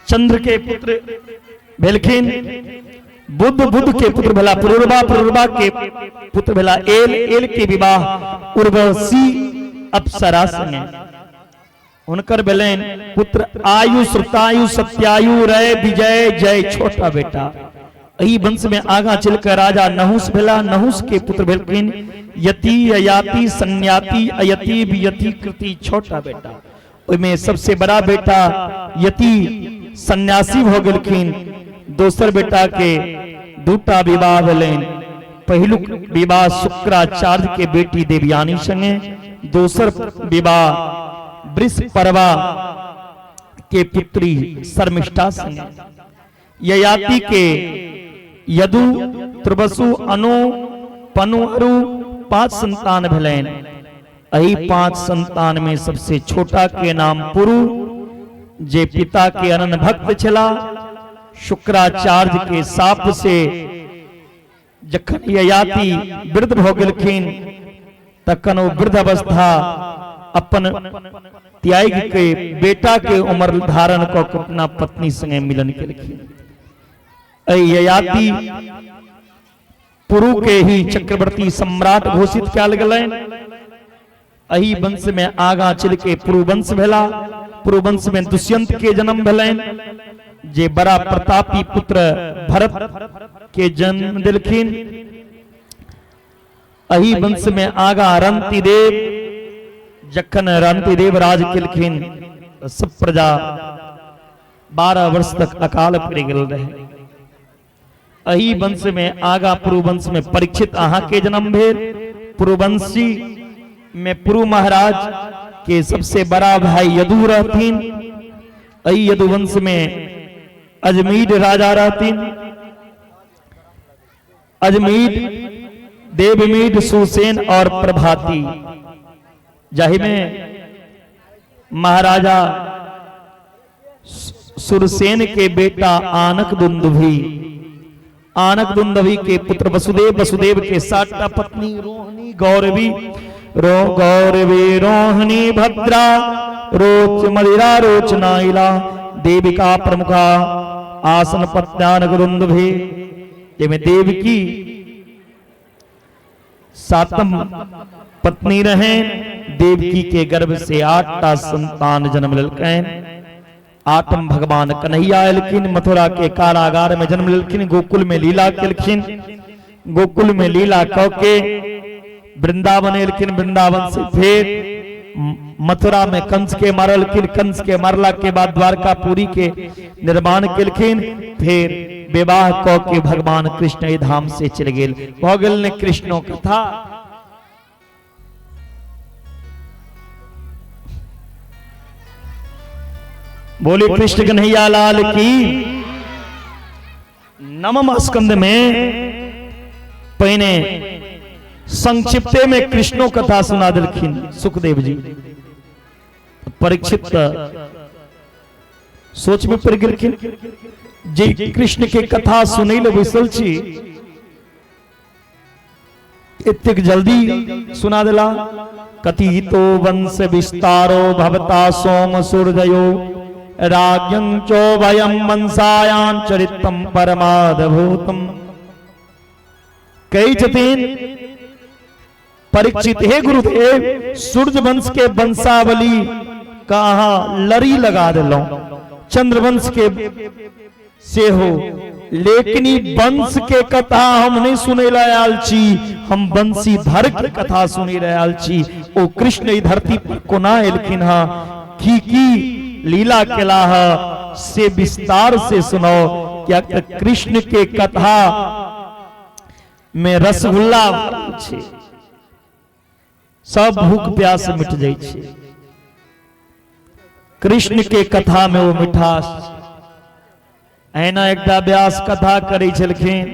चंद्र के पुत्र भेलखिन। बुद्ध, बुद्ध के पुत्र भेला पुरूरवा, पुरूरवा के पुत्र भेला एल, एल के विवाह उर्वशी अप्सरा संगे हुनकर भेलनि पुत्र आयु, श्रुतायु, सत्यायु, रय, विजय, जय, छोटा बेटा। एहि वंश में आगा चलकर राजा नहुष भेला। नहुष के पुत्र भेलखिन यति, ययाति, सन्याति, अयति, वियति, कृति, छोटा बेटा। ओहिमे सबसे बड़ा बेटा यति सन्यासी भऽ गेलखिन। दोसर बेटा के दूटा विवाह भेलनि। पहिलुक विवाह शुक्राचार्य के बेटी देवयानी संगे, दोसर विवाह वृषपर्वा के पुत्री शर्मिष्ठा संगे। ययाति के यदु, त्रिवसु, अनु, पनु, अरु 5 संतान भेलनि। एहि 5 संतान में सबसे छोटा के नाम पुरु, जे पिता के अनन्य भक्त छला। शुक्राचार्य के साप से जखन ययाति वृद्ध भऽ गेलखिन तखन ओ वृद्ध अवस्था अपन त्याग के बेटा के उम्र धारण कऽ के अपना पत्नी संगे मिलन केलखिन। एहि ययाति पुरु के ही चक्रवर्ती सम्राट घोषित कयल गेलनि। एहि वंश में आगा चल के पुरुवंश भेला। पुरुवंश में दुष्यंत के जन्म भेलनि, जे बड़ा प्रतापी पुत्र भरत के जन्म देलखिन। एहि वंश में आगा रंतिदेव, जखन रंतिदेव राज केलखिन सब प्रजा 12 वर्ष तक अकाल पड़ि गेल रहे। एहि वंश में आगा पुरुवंश में परीक्षित अहाँ के जन्म भेल। पुरुवंशी में पुरु महाराज के सबसे बड़ा भाई यदु रहथिन। एहि यदुवंश में अजमीर राजा रहथिन। अजमीर, देवमीर, सुसेन और प्रभाती, जाहि में महाराजा सुरसेन के बेटा आनक दुंदुभी, आनक दुंदुभी के पुत्र वसुदेव, वसुदेव के 7 पत्नी रोहिणी, गौरवी, रो गौरवी, रोहिणी, भद्रा, रोच मदिरा, रोचनाइला, देविका प्रमुखा आसन पत्यानक दुंदुभी, जिसमें देवकी सातम पत्नी रहे। देवकी के गर्भ से 8 संतान जन्म लेलकनि। आठम भगवान कन्हैया एलखिन, मथुरा के कारागार में जन्म लेलखिन, गोकुल में लीला केलखिन। गोकुल में लीला क के वृंदावन एलखिन, वृंदावन से फिर मथुरा में कंस के मारलखिन। कंस के मारला के बाद द्वारकापुरी के निर्माण केलखिन। फिर विवाह क के भगवान कृष्ण एहि धाम से चलि गेल। भऽ गेल ने कृष्णो कथा। बोले कृष्ण कन्हैया लाल की। नवम स्कंद में पहिने संक्षिप्ते में कृष्णो कथा सुना देलखिन सुखदेव जी। परीक्षित सोच में पड़ गेलखिन जे कृष्ण के कथा सुनै ले बैसल छी, एतेक जल्दी सुना देला। कथितो वंश विस्तारो भवता सोम सूर्ययो राज्ञं चोभयं वंशायां चरित्रं परमाद्भुतम। कहै छथिन परीक्षित, हे गुरुदेव, सूर्य वंश के वंशावली का अहाँ लड़ी लगा देलहुं, चंद्रवंश के सेहो, लेकिन ई वंश के कथा हम नहीं सुनै ला आयल छी, हम बंशीधर के कथा सुनै ला आयल छी। ओ कृष्ण ई धरती पर कोना एलखिन हँ, की की लीला केला ह, से विस्तार से सुनो। क्या कृष्ण के कथा में रसगुल्ला छै, सब भूख प्यास मिट जाइ छै। कृष्ण के कथा में ओ मिठास। एना एकटा व्यास कथा करै छलखिन,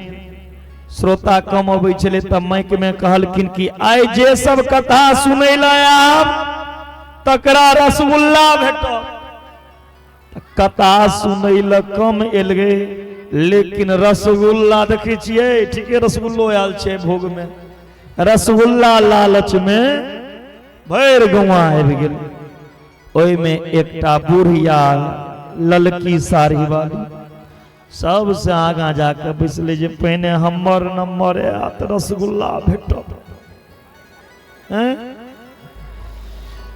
श्रोता कम अबै छलै तऽ माइक में कहलखिन कि आइ जे सब कथा सुनै लए आब तकरा रसगुल्ला भेटत। कथा सुनै लए कम एल गे, लेकिन रसगुल्ला देखै छियै, ठीके रसगुल्लो आयल छै भोग में। रसगुल्ला लालच में भरि गौआ आबि गेल। ओहिमे एकटा बुढ़िया ललकी साड़ी वाली सबसे आगाँ जाके बैसलै जे पहिने हमर नंबर आयत, रसगुल्ला भेटत। हैं,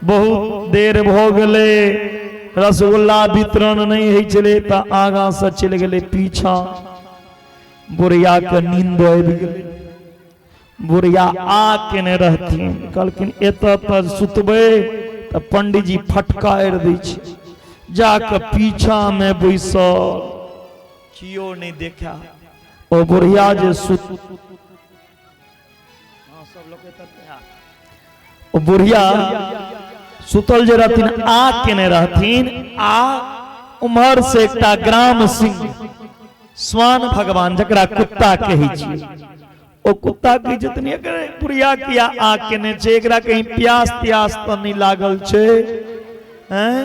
बहुत देर भऽ गेलै, रसगुल्ला वितरण नहि होइ छलै तऽ आगाँ से चलि गेलै पीछा। बुढ़िया के नींद आबि गेलै। बुढ़िया आ केने रहथिन, कहलखिन एतऽ तऽ सुतबै तऽ पंडीजी फटकारि दै छै। जाकऽ पीछा मे बैसल, कियो नहि देखा। ओ बुढ़िया जे सुत, ओ बुढ़िया सुतल जे रहथिन, आ केने रहथिन, आ उम्हर से एकटा ग्राम सिंह स्वान भगवान, जकरा कुत्ता कहै छियै, ओ कुत्ता कहै छथिन एकरे बुढ़िया किया आ केने छै, एकरा कहीं प्यास त्यास तऽ नहि लागल छै? हैं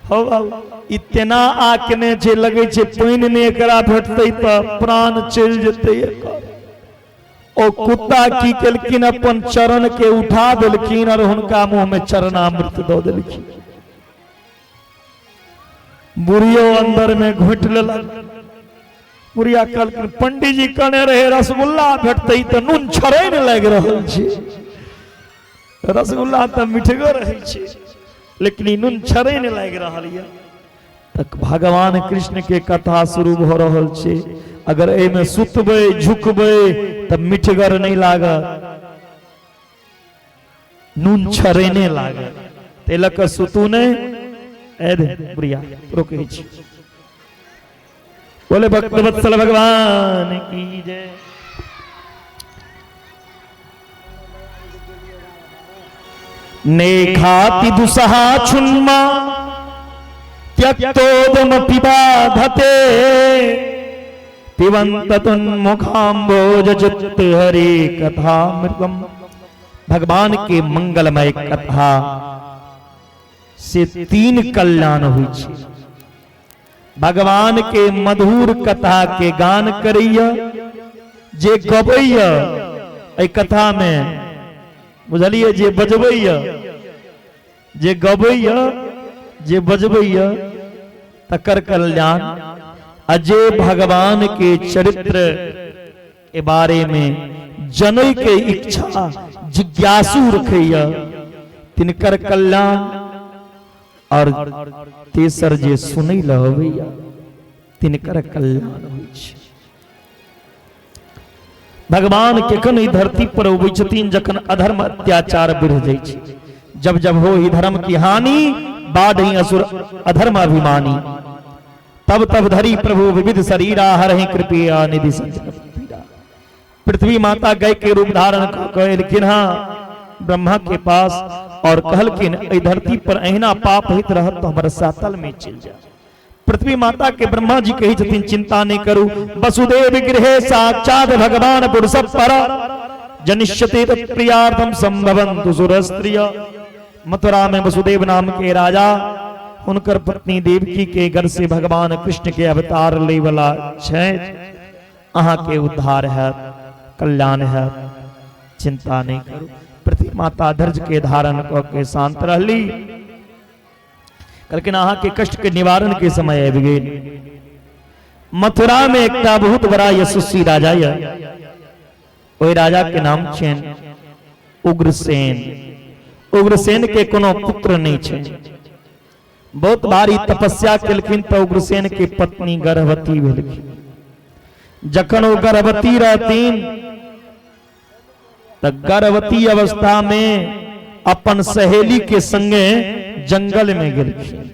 हौ बाबू, ई तेना आ केने छै, लगै छै पानि नहि एकरा भेटतै तऽ प्राण चलि जेतै एकर। ओ कुत्ता की केलखिन, अपन चरण के उठा देलखिन और हुनका मुंह में चरणामृत दऽ देलखिन। बुढ़ियो अंदर में घुटि लेलक। बुढ़िया कहलखिन पंडीजी कहने रहे रसगुल्ला भेटतै, तऽ नून छड़ै ने लागि रहल छै। रसगुल्ला तऽ मिठगो रहै छै, लेकिन ई नून छड़ै ने लागि रहल यऽ। तक भगवान कृष्ण के कथा शुरू भऽ रहल छै। अगर एहिमे सुतबै झुकबै तऽ मिठगर नहि लागत, नून छड़ेने लागत। ताहि लऽ कऽ सुतू नहि। ए दे बुढ़िया रोकै छी। बोले भक्त वत्सल भगवान की जय। ने खाति दुसहा छुन्मा त्यक्तोदम पिबाधते पिबंत तुन्मुखाम्बोज चित्त हरि कथामृतम। भगवान के मंगलमय कथा से तीन कल्याण होइ छै। भगवान के मधुर कथा के गान करैया, जे गबैया एहि कथा में, बुझलियै, जे बजबैया, जे गबैया, जे बजबैया तकर कल्याण, आ जे भगवान के चरित्र के बारे में जनै के इच्छा जिज्ञासु रखैया तिनकर कल्याण, और तेसर जे सुनै लए अबैया तिनकर कल्याण होइ छै। भगवान केखन ई धरती पर अबै छथिन? जखन अधर्म अत्याचार बढ़ि जाइ छै। जब जब हो ही धर्म की हानि, बाढ़ असुर अधर्म अभिमानी, तब तब धरी प्रभु विविध शरीरा, हरहि कृपया निधि संजन पीरा। पृथ्वी माता गाय के रूप धारण कऽ कऽ एलखिन हँ ब्रह्मा के पास और कहलखिन एहि धरती पर अहिना पाप होइत रहत तऽ हमर सातल में चलि जाय। पृथ्वी माता के ब्रह्मा जी कहै छथिन चिंता नहीं करू, वसुदेव गृहे साक्षात भगवान पुरुष पर जनिष्यते तत्प्रियार्थम संभवन्तु सुरस्त्रिय। मथुरा में वसुदेव नाम के राजा, हुनकर पत्नी देवकी के घर से भगवान कृष्ण के अवतार ले वाला छै, अहाँ के उद्धार है, कल्याण है, चिंता नहीं करू। पृथ्वी माता धैर्य के धारण कऽ के शांत रहली। कहलखिन अहाँ के कष्ट के निवारण के समय आबि गेल। मथुरा में एकटा बहुत बड़ा यशस्वी राजा यऽ, ओहि राजा के नाम छनि उग्रसेन। उग्रसेन के कोनो पुत्र नहीं छै। बहुत भारी तपस्या केलखिन तऽ उग्रसेन के पत्नी गर्भवती भेलखिन। जखन ओ गर्भवती रहथिन तऽ गर्भवती अवस्था में अपन सहेली के संगे जंगल में गेलखिन।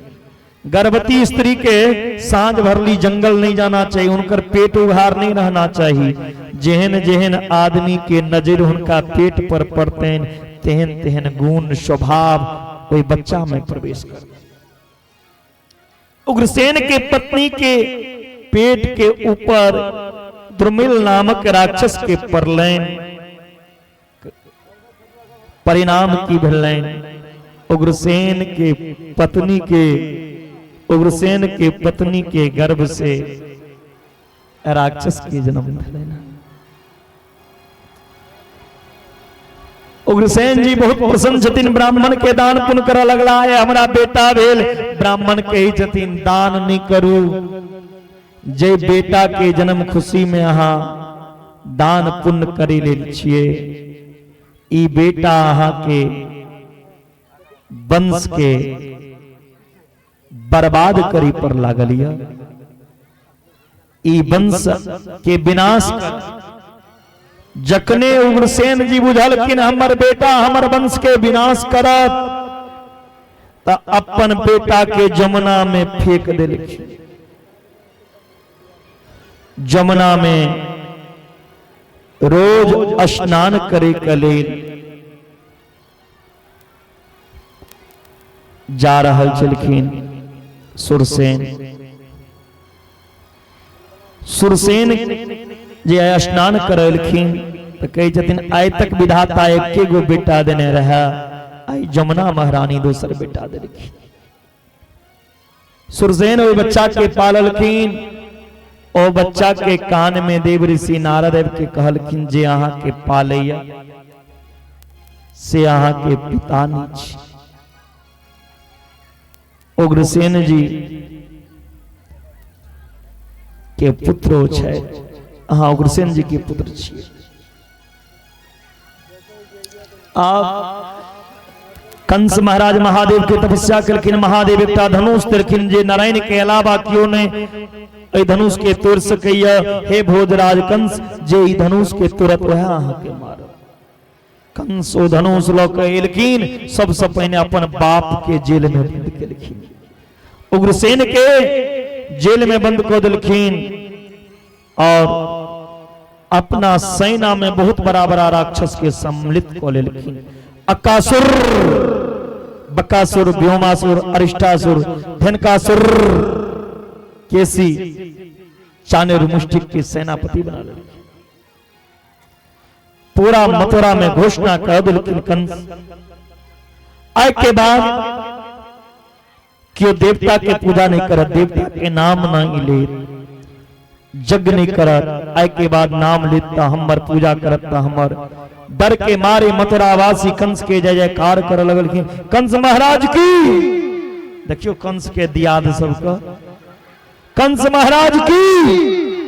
गर्भवती स्त्री के साँझ भरली जंगल नहीं जाना चाहिए, उनकर पेट उघार नहीं रहना चाहिए। जेहन जेहन आदमी के नजर हुनका पेट पर पड़तनि तेहन तेहन गुण स्वभाव ओहि बच्चा में प्रवेश कर। उग्रसेन के पत्नी के पेट के ऊपर द्रुमिल नामक राक्षस के पड़लनि। परिणाम की भेलनि? उग्रसेन के पत्नी के, उग्रसेन के पत्नी के गर्भ से राक्षस के जन्म भेलनि। उग्रसेन जी बहुत प्रसन्न छथिन, ब्राह्मण के दान पुण्य करऽ लगला। आइ हमरा बेटा भेल। ब्राह्मण कहै छथिन दान नहि करू, जे बेटा के जन्म खुशी में अहाँ दान पुण्य करै लेल छियै, ई बेटा अहाँ के वंश के बर्बाद करी पर लागल यऽ, ई वंश के विनाश कर। जखने उग्रसेन जी बुझलखिन हमर बेटा हमर वंश के विनाश करत, त अपन बेटा के जमुना में फेंक देलखिन। जमुना में रोज स्नान करे के लेल जा रहल छलखिन सुरसेन। सुरसेन जे स्नान करेलखिन तऽ कहै छथिन आइ तक विधाता एके गो बेटा देने रहे, आइ जमुना महारानी दोसर बेटा देलखिन। सुरसेन ओहि बच्चा के पाललखिन। ओ बच्चा के कान में देव ऋषि नारद आबि के कहलखिन जे अहाँ के पालैया से अहाँ के पिता नहि छी। उग्रसेन जी के पुत्र छै, अहाँ उग्रसेन जी के पुत्र छियै। आब कंस महाराज महादेव के तपस्या केलखिन। महादेव एकटा धनुष देलखिन जे नारायण के अलावा केओ नहि एहि धनुष के तोड़ सकैया। हे भोजराज कंस, जे ई धनुष के तोड़त वएह अहाँके मारत। कंस ओ धनुष लऽ के एलखिन, सबसँ पहिने अपन बाप के जेल में बंद केलखिन, उग्रसेन के जेल में बंद कऽ देलखिन और अपना सेना में बहुत बड़ा बड़ा राक्षस के सम्मिलित कऽ लेलखिन। अकासुर, बकासुर, व्योमासुर, अरिष्टासुर, धेनकासुर, केसी, चानेर मुष्टिक के सेनापति बना लेलखिन। पूरा मथुरा में घोषणा कर देलखिन कंस, आय के बाद केओ देवता के पूजा नहीं करत, देवता के नाम नहीं लेत, यज्ञ नहीं करत। आय के बाद नाम लेत त हमर पूजा करत त हमर। डर के मारे मथुरावासी कंस के जय जयकार कर लगलखिन, कंस महाराज की। देखियो कंस के दियाद सबके, कंस महाराज की।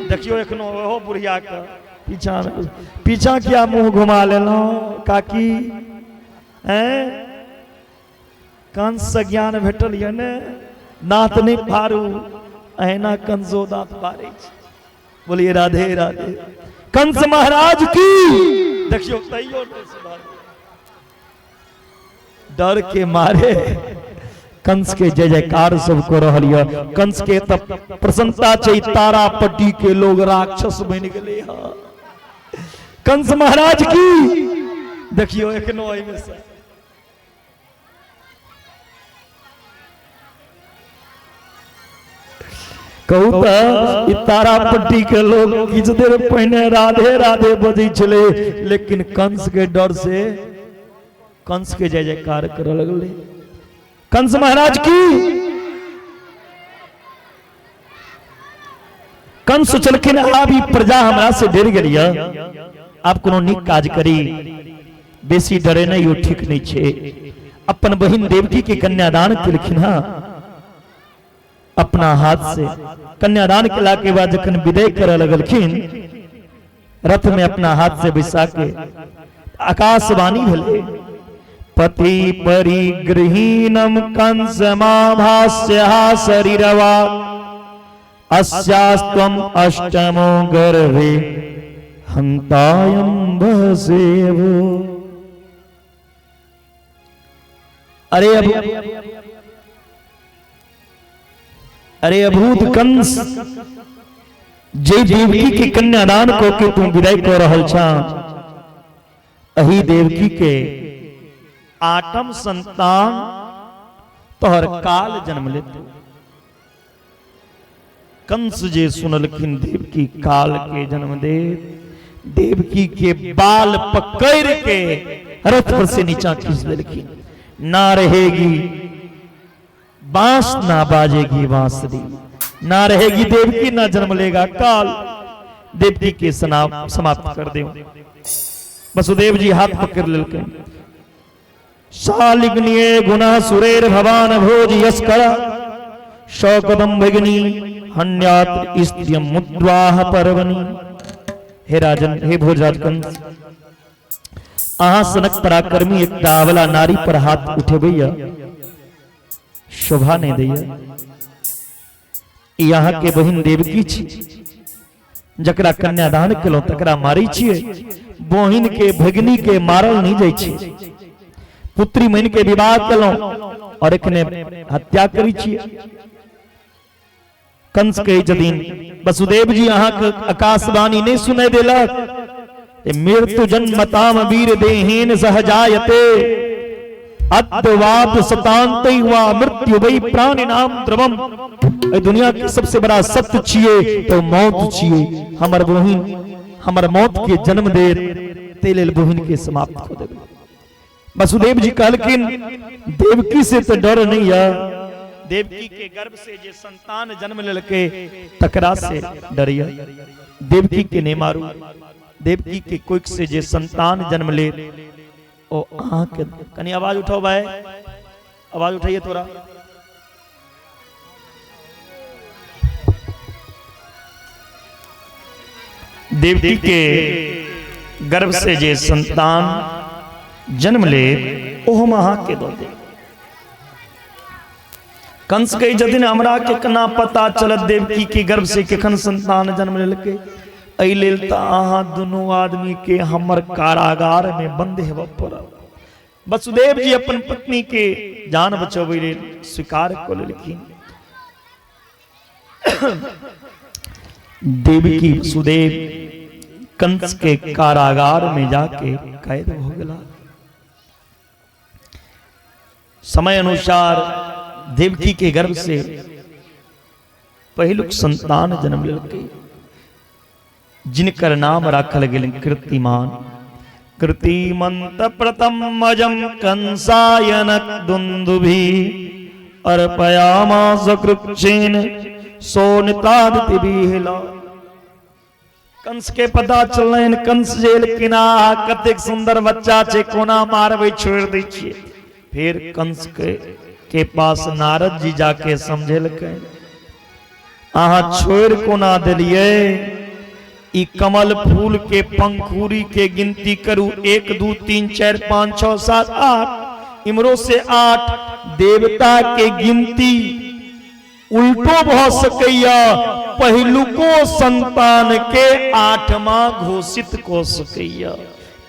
देखियो एखनो ओहो बुढ़िया के पीछा पीछा किया मुंह घुमा लेलहुँ काकी? हैं, कंस से ज्ञान भेटल यऽ ने, दाँत नहि फाड़ू, अहिना कंसो दाँत फाड़ै छै। बोलिए राधे राधे। कंस महाराज की। देखियो तैयो नहि सुधरल, डर के मारे कंस के जय जयकार सब कऽ रहल यऽ। कंस के तऽ प्रसन्नता छै, तारापट्टी के लोग राक्षस बनि गेलै हँ। कंस महाराज की। देखियो एखनो एहिमे से कहू तऽ ई तारापट्टी के लोग किछु देर पहिने राधे राधे बजै छलै, लेकिन कंस के डर से कंस के जय जयकार करऽ लगलै। कंस महाराज की। कंस सोचलखिन आब ई प्रजा हमरा से डरि गेल यऽ, आब कोनो नीक काज करी, बेसी डरे नहि ओ ठीक नहि छै। अपन बहिन देवकी के कन्यादान केलखिन हँ अपना हाथ से। कन्यादान केला के बाद जखन विदाई करऽ लगलखिन रथ में अपना हाथ से बैसा के, आकाशवाणी भेलै, पति परिगृहीणम कंसमाभास्य शरीरवा अस्यास्त्वम अष्टमो गर्भे हंतायम भसेवो। अरे अब, अरे अभूत कंस, जे देवकी के कन्यादान को के तू विदाई कऽ रहल छा, अही देवकी के आठम संतान तोहर काल जन्म लेतौ। कंस जे सुनलखिन देवकी काल के जन्म दे, देवकी के बाल पकड़ के रथ पर से नीचा खींच देलखिन। ना रहेगी बांस ना बाजेगी बांसुरी, ना रहेगी देवकी ना जन्म लेगा काल, देवकी के समाप्त कर दे। वसुदेव जी हाथ पकड़ लेलकै। शालिग्निये गुणा सुरेर भवान भोज यस्कर शौकदम भगिनी हन्यात स्त्रियम मुद्वाह पर्वणि। हे राजन, हे भोजराज कंस, अहाँ सनक पराक्रमी एकटा अबला नारी पर हाथ उठेबैया शोभा नहीं दैया। ई अहाँ के बहिन देवकी छी, जकरा कन्यादान केलहुँ तकरा मारै छियै। बहिन के भगिनी के मारल नहीं जाइ छै। पुत्री मानि के विवाह केलहुँ और एखने हत्या करै छियै। कंस कहै छथिन वसुदेव जी अहाँके आकाशवाणी नहि सुनाइ देलक? मृत्यु जन्मताम वीर देहेन सहजायते अद्वाप सतांत हुआ मृत्यु वै प्राणिनाम द्रवम। एहि दुनिया के सबसे बड़ा सत्य छियै तो मौत छियै। हमर बहिन हमर मौत के जन्म दे ते लेल बहिन के समाप्त कऽ देबै। वसुदेव जी कहलखिन देवकी से तो डर नहीं है, देवकी के गर्भ से जे संतान जन्म लेलकै तकरा से डरिया। देवकी के नहीं मारू, देवकी के कोख से जे संतान जन्म ले ओ अहाँ के। कनी आवाज उठाओ भाई, आवाज उठाइए थोड़ा। देवकी के गर्भ से जे संतान जन्म ले ओ हम अहाँ के दऽ देब। कंस कहै छथिन हमरा के केना पता चलत देवकी के गर्भ से केखन संतान जन्म लेलकै? एहि लेल तऽ अहाँ दुनू आदमी के हमर कारागार में बंद हेबऽ पड़त। वसुदेव जी अपन पत्नी के जान बचबै लेल स्वीकार कऽ लेलखिन। देवकी वसुदेव कंस के कारागार में जाके कैद हो गया। समय अनुसार देवकी के गर्भ से पहिलुक संतान जन्म लेलकै, जिनकर नाम राखल गेल कीर्तिमान। कृतिमंत प्रथम अजम कंसायनक दुंदुभि अर्पयामास कृक्षेन सोनितादितिभिहिला। कंस के पता चललनि, कंस जेल किना कतेक सुंदर बच्चा छै, कोना मारबै, छोड़ि दै छियै। फिर कंस के पास नारद जी जाके समझेलकै, अहाँ छोड़ि कोना देलियै? ई कमल फूल के पंखुड़ी के गिनती करू, 1 2 3 4 5 6 7 8, इमरो से 8। देवता के गिनती उल्टो भऽ सकैया, पहिलुको संतान के आठमा घोषित कऽ सकैया,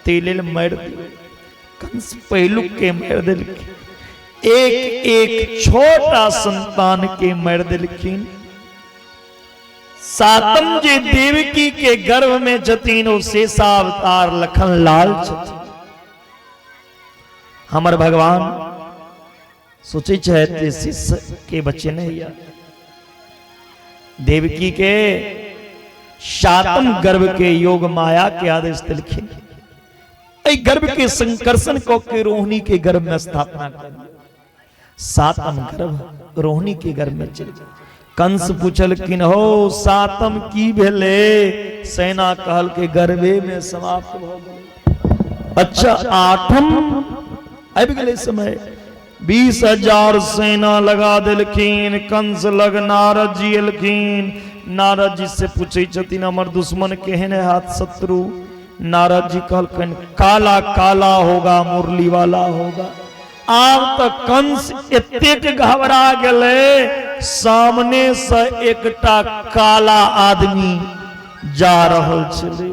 ताहि लेल मारि दियौ। कंस पहिलुक के मारि देलखिन, एक एक छोटा संतान के मारि देलखिन। सातम जे देवकी के गर्भ में छथिन ओ शेषावतार लखन लाल छथिन। हमर भगवान सोचै छथि जे शिष्य के बचेने या देवकी के सातम गर्भ के योग माया के आदेश देलखिन, एहि गर्भ के संकर्षण कऽ के रोहिणी के गर्भ में स्थापना कर। सातम गर्भ रोहिणी के गर्भ में चलि गेल। कंस पूछलखिन हो सातम की भेलै? सेना कहलकै गर्भे में समाप्त भऽ गेलै। अच्छा आठम आबि गेलै समय, 20,000 सेना लगा देलखिन। कंस लग नारद जी एलखिन। नारद जी से पूछै छथिन हमर दुश्मन केहन हाथ शत्रु? नारद जी कहलखिन काला काला होगा, मुरली वाला होगा। आब तऽ कंस एतेक घबरा गेलै, सामने से एकटा काला आदमी जा रहल छलै।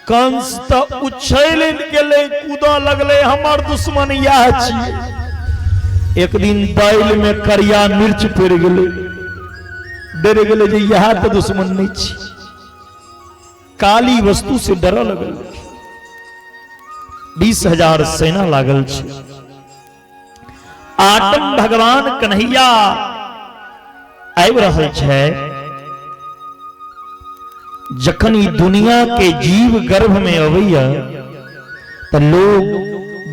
कंस तऽ उछैल गेलै, कूदऽ लगलै, हमर दुश्मन इएह छी। एक दिन दालि में करिया मिर्च पड़ि गेलै, डरि गेलै जे इएह तऽ दुश्मन नहि छी। काली वस्तु से डरऽ लगल। 20,000 सेना लागल छै। आटम भगवान कन्हैया आबि रहल छै। जखन ई दुनिया के जीव गर्भ में अबैया तऽ लोग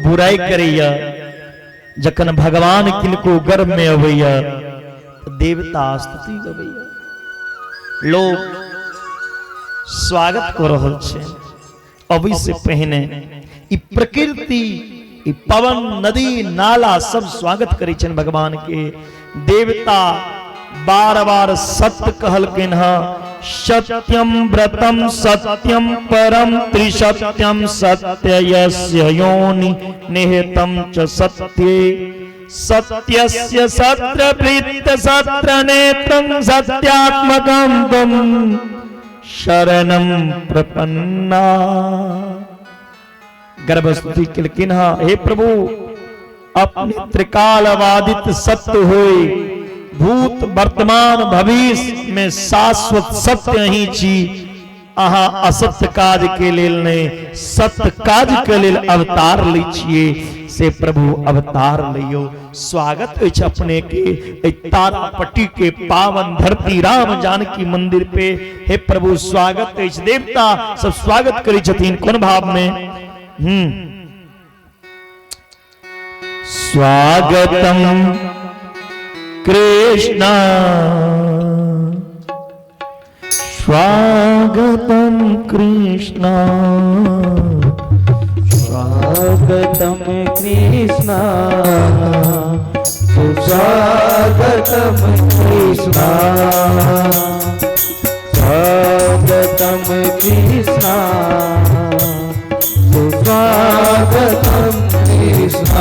बुराई करैया, जखन भगवान किनको गर्भ में अबैया तऽ देवता स्तुति गबैया, लोग स्वागत कऽ रहल छै। अबै से पहिने ई प्रकृति ई पवन नदी नाला सब स्वागत करै छनि भगवान के। देवता बार बार सत्य कहलखिन हँ, सत्यम व्रतम सत्यम परम त्रिसत्यम सत्ययस्य योनि निहितम च सत्ये सत्यस्य सत्रवृत्त सत्र नेत्रं सत्यात्मकं त्वं शरणं प्रपन्ना। गर्भस्तुति केलखिन हँ, हे प्रभु अपने त्रिकालवादित सत्य होए, भूत वर्तमान भविष्य में शाश्वत सत्य ही छी, अहाँ असत्य काज के लेल नहि सत्य काज के लेल अवतार लै छियै, से प्रभु अवतार लियो। स्वागत अछि अपने के एहि तारापट्टी के पावन धरती राम जानकी मंदिर पे। हे प्रभु स्वागत अछि, देवता सब स्वागत करै छथिन कोन भाव में? स्वागतम कृष्ण स्वागतम कृष्ण स्वागतम कृष्ण सुस्वागतम कृष्ण स्वागतम कृष्ण सुस्वागतम कृष्ण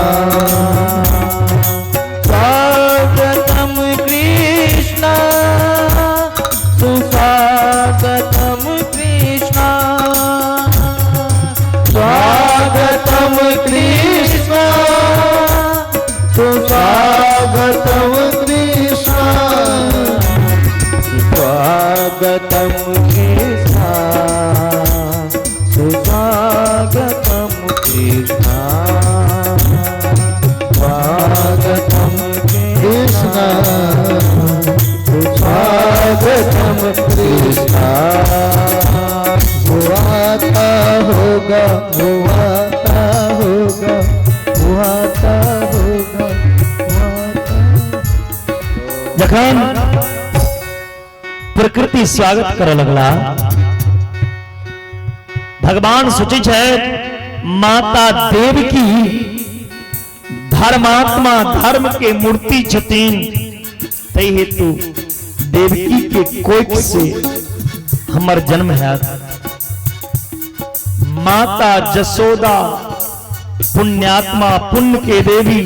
स्वागतम कृष्ण सुस्वागतम कृष्ण स्वागतम कृष्ण सुस्वागतम कृष्ण स्वागतम कृष्ण सुस्वागतम कृष्ण स्वागतम कृष्ण सुस्वागतम कृष्ण। वो आता होगा, वो आता होगा, वो आता होगा, वो आता। जखन प्रकृति स्वागत करऽ लगला, भगवान सोचै छथि माता देवकी धर्मात्मा धर्म के मूर्ति छथिन, तै हेतु देवकी के कोख से हमर जन्म हैत। माता जसोदा पुण्यात्मा पुण्य के देवी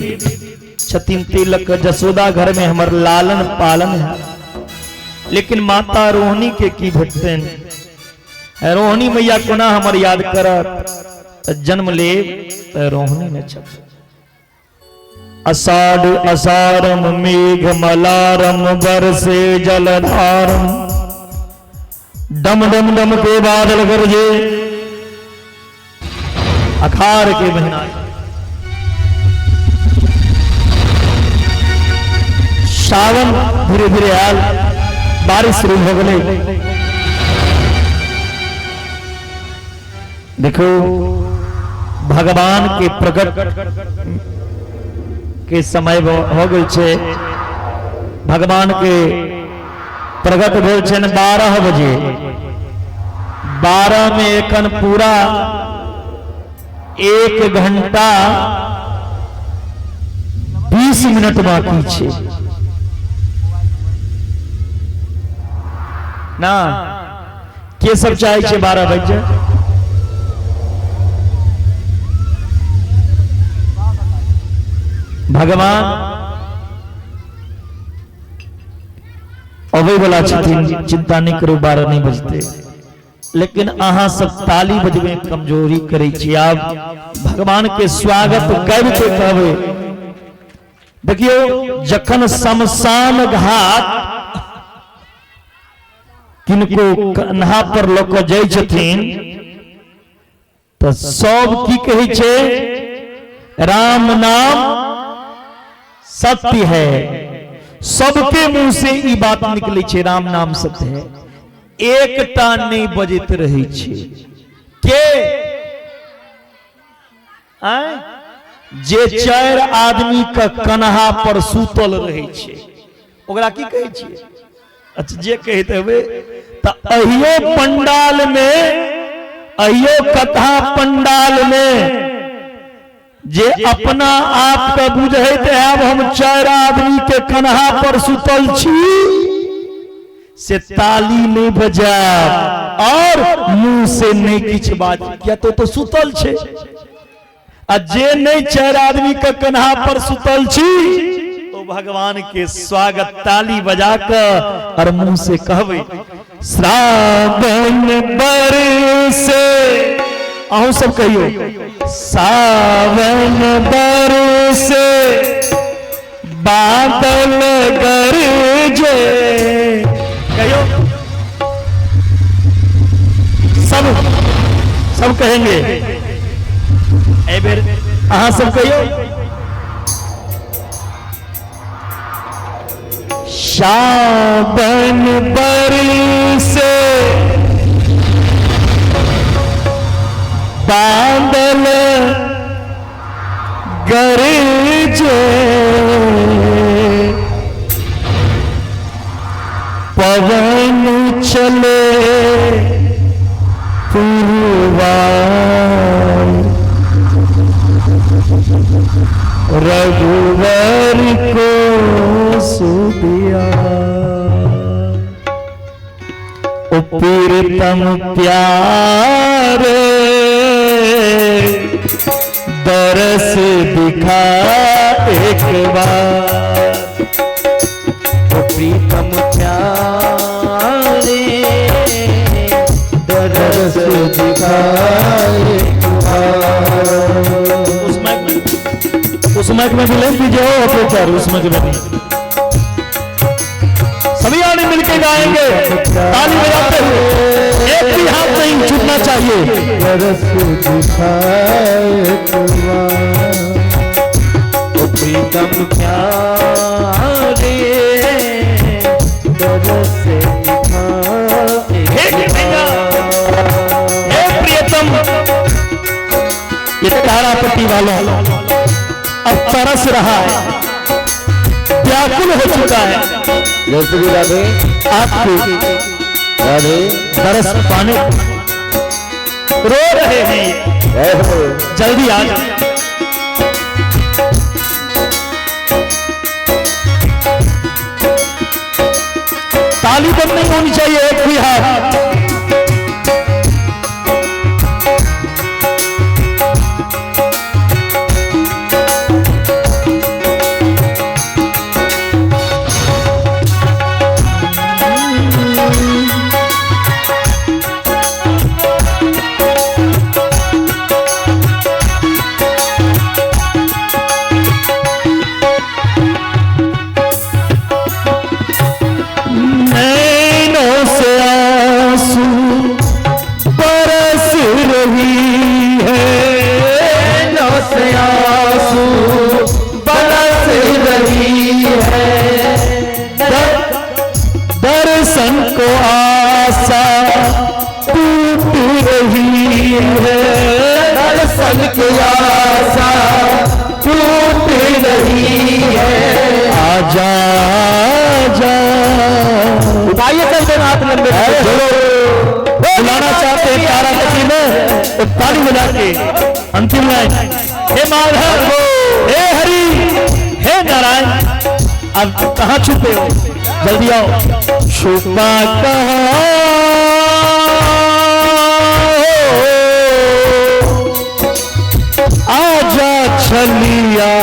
छथिन, तिलक जसोदा घर में हमर लालन पालन है। लेकिन माता रोहिणी के की भेटतनि? रोहिणी मैया कोना हमर याद करत? त जन्म ले त रोहिणी ने छत। अषाढ़ असारम मेघ मलारम बरसे जलधारम, डम डम डम के बादल गरजे, अखार के महीना। सावन धीरे धीरे आयल, बारिश शुरू हो गई। देखो भगवान के प्रकट के समय हो गए छे, भगवान के प्रकट भेल छनि 12 बजे, 12 में एखन पूरा 1 घंटा 20 मिनट बाकी छे ना। के सब चाहे छे 12 बजे? भगवान अबै वाला छथिन, चिंता नहीं करू, 12 नहीं बजते। लेकिन अहाँ सब ताली बजबे कमजोरी करै छी। आब भगवान के स्वागत गाबि के कहबै। देखियो जखन शमशान घाट किनको कन्हा पर लऽ कऽ जाइ छथिन तऽ सब की कहै छै? राम नाम सत्य है। सबके मुंह से ई बात निकलै छै, राम नाम सत्य है। एकटा नहि बजैत रहै छै के आँय? जे 4 आदमी के कन्हा पर सुतल रहै छै ओकरा की कहै छियै? अच्छा जे कहैत हेबै। तऽ अहियो पंडाल में, अहियो कथा पंडाल में जे अपना आप के बुझैत आब हम 4 आदमी के कन्हा पर सुतल छी से ताली नहीं बजाब और मुंह से नहीं किछु बाज, किया तो सुतल छे। आ जे नहीं 4 आदमी के कन्हा पर सुतल छी तो भगवान के स्वागत ताली बजा कर और मुंह से कहबे श्रावण बरसे। अहूँ सब कहियो सावन बरसे बादल गरजे। कहियो सब सब कहेंगे ए बेर अहाँ सब कहियो सावन बरसे बादल गरजे पवन चले पुरवाई रघुवर को सुदिया। ओ प्रीतम प्यारे दरस दिखा एक बार। ओ प्रीतम प्यारे दरस दिखा एक बार। उस माइक में भी ले लीजिए ऑपरेटर, उस माइक में भी सभी आने मिलके गाएंगे ताली बजाते हुए, एक भी हाथ नहीं छूटना चाहिए। दरस दिखा एक बार। ओ प्रीतम प्यारे दरस दिखा हे भैया, हे प्रियतम, ये तारापति वालों अब तरस रहा है, व्याकुल हो चुका है। जय श्री राधे। आपको राधे दरस पाने रो रहे हैं, जल्दी आ जाओ। ताली बंद नहीं होनी चाहिए, एक भी हाथ। दर्शन को आशा टूट रही है, दर्शन की आशा टूट रही है। आजा आजा, उठाइए चल देना हाथ लंबे। बुलाना चाहते हैं तारापति में तो ताली बजा के अंतिम लाइन। हे माधव, हे हरि, हे नारायण, अब कहाँ छुपे हो, जल्दी आओ। छुपा कहाँ आजा छलिया,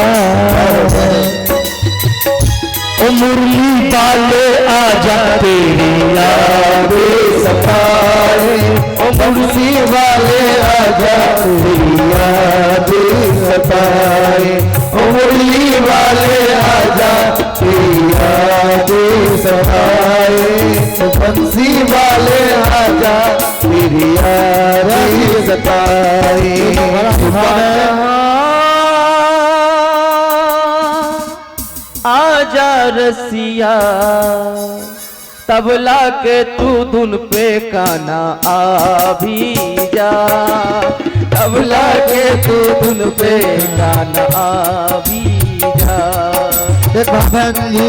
ओ मुरली वाले आजा तेरी याद सताए। ओ मुरली वाले आजा तेरी याद सताए। ओ मुरली वाले आजा तेरी याद सताए। ओ बंसी वाले आजा तेरी याद सताए। आजा रसिया तबला के तू धुन पे काना आ भी जा। तबला के तू धुन पे काना आ भी जा। एक भाई जी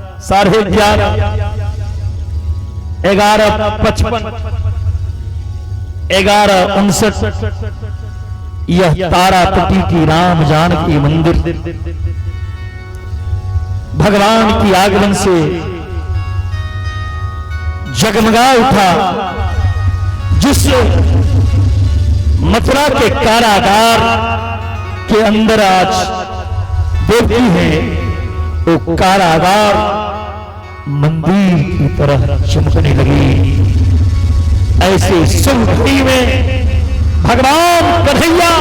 11:30, 11:55, 11:59, यह तारापट्टी की राम जानकी मंदिर भगवान की आगमन से जगमगा उठा। जिस मथुरा के कारागार के अंदर आज देवकी है, वो कारागार मंदिर की तरह चमकने लगी। ऐसे शुभ घड़ी में भगवान कन्हैया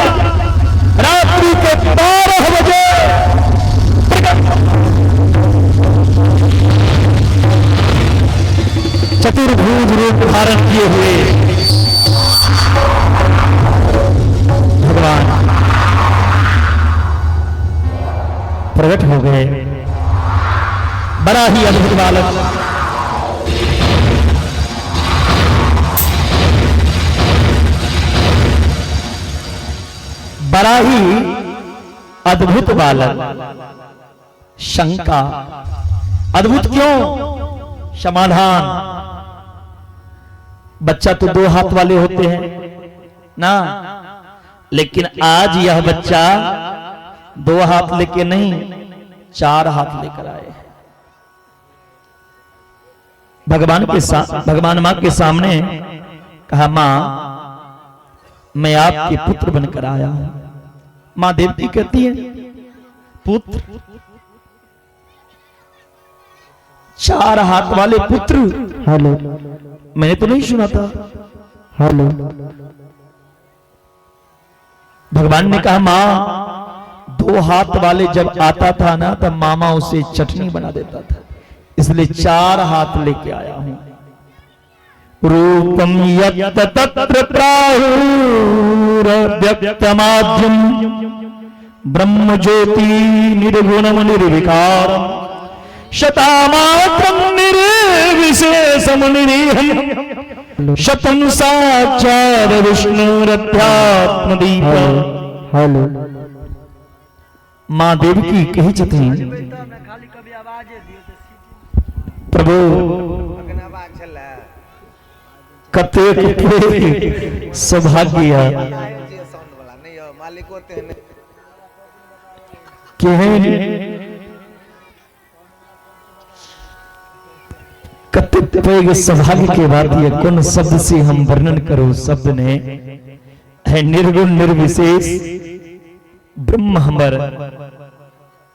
रात्रि के 12 बजे प्रकट चतुर्भुज रूप धारण किए हुए भगवान प्रकट हो गए। बड़ा ही अद्भुत बालक। बड़ा ही अद्भुत बालक। शंका अद्भुत क्यों? समाधान। बच्चा तो 2 हाथ वाले होते हैं ना, लेकिन आज यह बच्चा 2 हाथ लेके नहीं, 4 हाथ लेकर आए। भगवान के भगवान मां के सामने कहा, मां मैं आपके पुत्र बनकर आया हूं। मां देवकी कहती है, पुत्र? 4 हाथ वाले पुत्र? हेलो, मैंने तो नहीं सुना था। हेलो। भगवान ने कहा, मां 2 हाथ वाले जब आता था ना, तब मामा उसे चटनी बना देता था, इसलिए 4 हाथ लेके आया हूं। रूपम यत् तत्र प्राहुर व्यक्तमाद्यम ब्रह्म ज्योति निर्गुणम निर्विकारम शतामात्रम निर्विशेषम निरीहम शतम साक्षात् विष्णुरध्यात्मदीप। हेलो। मां देवकी कही छथिन, प्रभु कतेक सौभाग्य केहन कतेक पैघ सौभाग्य के बात यह कौन शब्द से हम वर्णन करो, शब्द ने है निर्गुण निर्विशेष ब्रह्म हमर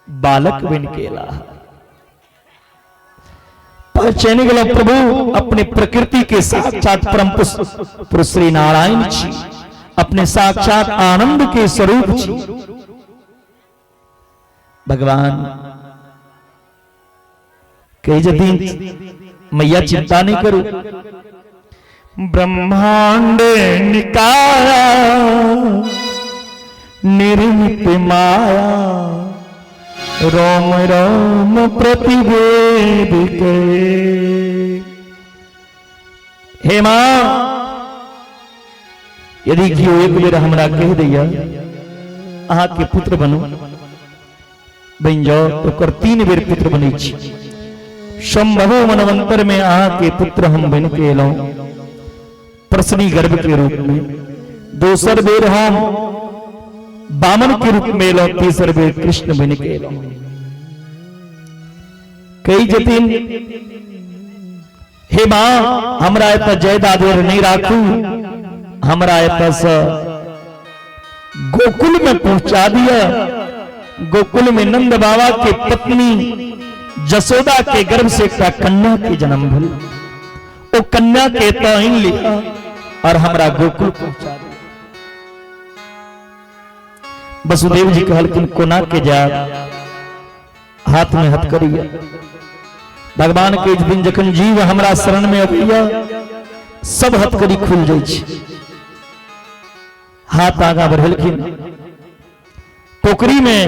बालक बन केला। पहचान गेल प्रभु अपने प्रकृति के साक्षात परम पुरुष श्री नारायण छी, अपने साक्षात आनंद के स्वरूप छी। भगवान कही जतिन, मैया चिंता नहीं करू, ब्रह्मांड निकाया निर्मित माया रोम रोम प्रतिवेद के। हे मां, यदि केओ एक बेर हमरा कह दैया अहाँ के पुत्र बनू, बन जाओ, तो ओकर 3 बेर पुत्र बनै छी। संभव मनवंतर में अहाँ के पुत्र हम बन के एलहुं प्रसनी गर्भ के रूप में, दोसर बेर हम बामन के रूप में एलहुं, तेसर बेर कृष्ण बन के एलहुं। कही जतिन, हे मां हमरा एतऽ जायदा देर नहीं राखू, हमरा एतऽ से गोकुल में पहुंचा दिया। गोकुल में नंद बाबा के पत्नी जसोदा के गर्भ से एकटा कन्या के जन्म भेल, ओ कन्या के एतऽ आनि लिअ और हमरा गोकुल पहुंचा दिया। वसुदेव जी कहलखिन कोना के जायब, हाथ में हथकड़ी। भगवान के दिन जखन जीव हमरा शरण में अबैया सब हथकड़ी खुल जाइ छै। हाथ आगा बढ़ेलखिन, टोकरी में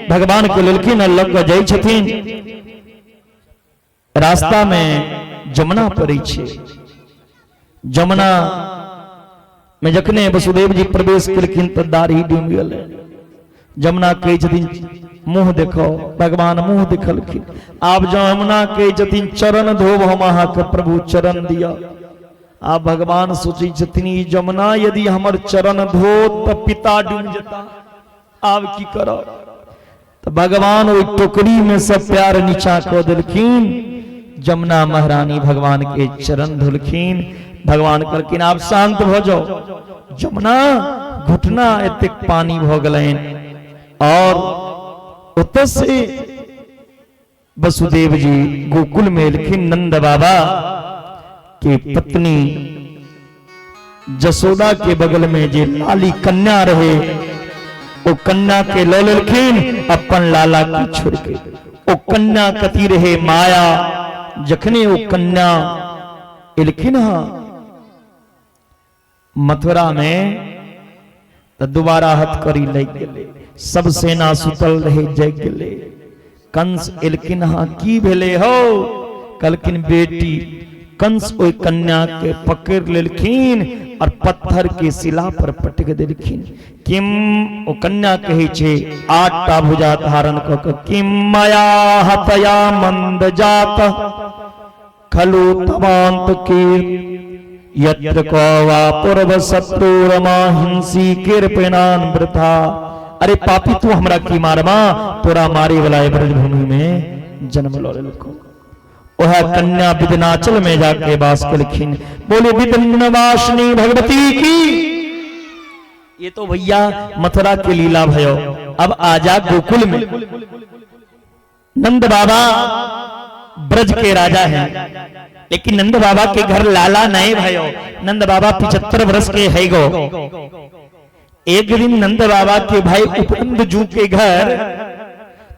भगवान के लेलखिन और लग के जाइ छथिन। रास्ता में जमुना पड़ै छै, जमुना में जखने वसुदेव जी प्रवेश केलखिन तऽ दाढ़ी डूबि गेलै। जमुना कहै छथिन मुंह देखो। भगवान मुंह देखलखिन। आब जमुना के छथिन चरण धोब हम अहाँके प्रभु चरण दिया। आब भगवान सोचै छथिन ई जमुना यदि हमर चरण धोत तऽ पिता डूबि जेता, आब की करब। तऽ भगवान ओहि टोकरी में सब प्यार नीचा कऽ देलखिन। जमुना महारानी भगवान के चरण धोलखिन। भगवान कहलखिन आब शांत भऽ जाओ। जमुना घुटना एतेक पानी भऽ गेलनि। और ओतऽ से वसुदेव जी गोकुल में एलखिन। नंद बाबा के पत्नी जसोदा के बगल में जे लाली कन्या रहे ओ कन्या के लऽ लेलखिन अपन लाला के छोड़ के। ओ कन्या कथी रहे? माया। जखने ओ कन्या एलखिन हँ मथुरा में तऽ दोबारा हथकड़ी लागि गेलै। सब सेना सुतल रहे, जागि गेलै। कंस एलखिन हँ, की भेलै हौ? कहलखिन बेटी। कंस ओहि कन्या के पकड़ लेलखिन और पत्थर के शिला पर पटक देलखिन। किम ओ कन्या कहै छै 8टा भुजा धारण कऽ के, किम माया हतया मंद जात खलु तवांत के यत्र को वा पूर्व शत्रुरमा हिंसी कृपणान वृथा। अरे पापी तू हमरा की मारबा, तोरा मारे वाला ब्रजभूमि में जन्म लऽ लेलको। वह कन्या विदनाचल में जाके वास केलखिन। बोले विदनवासिनी भगवती की। ये तो भैया मथुरा के लीला भयो। अब आजा गोकुल में। नंद बाबा ब्रज के राजा हैं, लेकिन नंद बाबा के घर लाला नहीं भयो। नंद बाबा 75 वर्ष के है गो। एक दिन नंद बाबा के भाई उपनंद जू के घर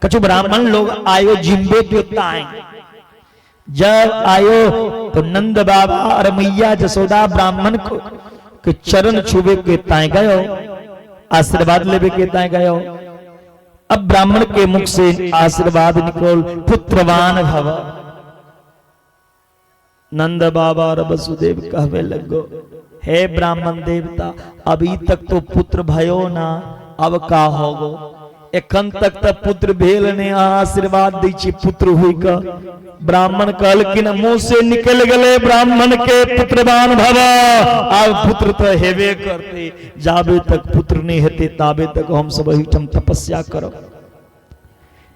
कछु ब्राह्मण लोग आयो जिम्बे देवता आए। जब आयो तो नंद बाबा और मैया जसोदा ब्राह्मण को के चरण छुबे के ताए गयो, आशीर्वाद लेवे के ताए गयो। अब ब्राह्मण के मुख से आशीर्वाद निकल, पुत्रवान भव। नंद बाबा और वसुदेव कहवे लगो, हे ब्राह्मण देवता, अभी तक तो पुत्र भयो ना, अब का होगो? एखन तक तो पुत्र भेल ने, आशीर्वाद दै छी पुत्र हुई का। ब्राह्मण कहलखिन मुंह से निकल गए ब्राह्मण के पुत्रवान भव। अब पुत्र तो हेबे करते, जाबे तक पुत्र नहीं हेते ताबे तक हम सब एहिठाम तपस्या करब।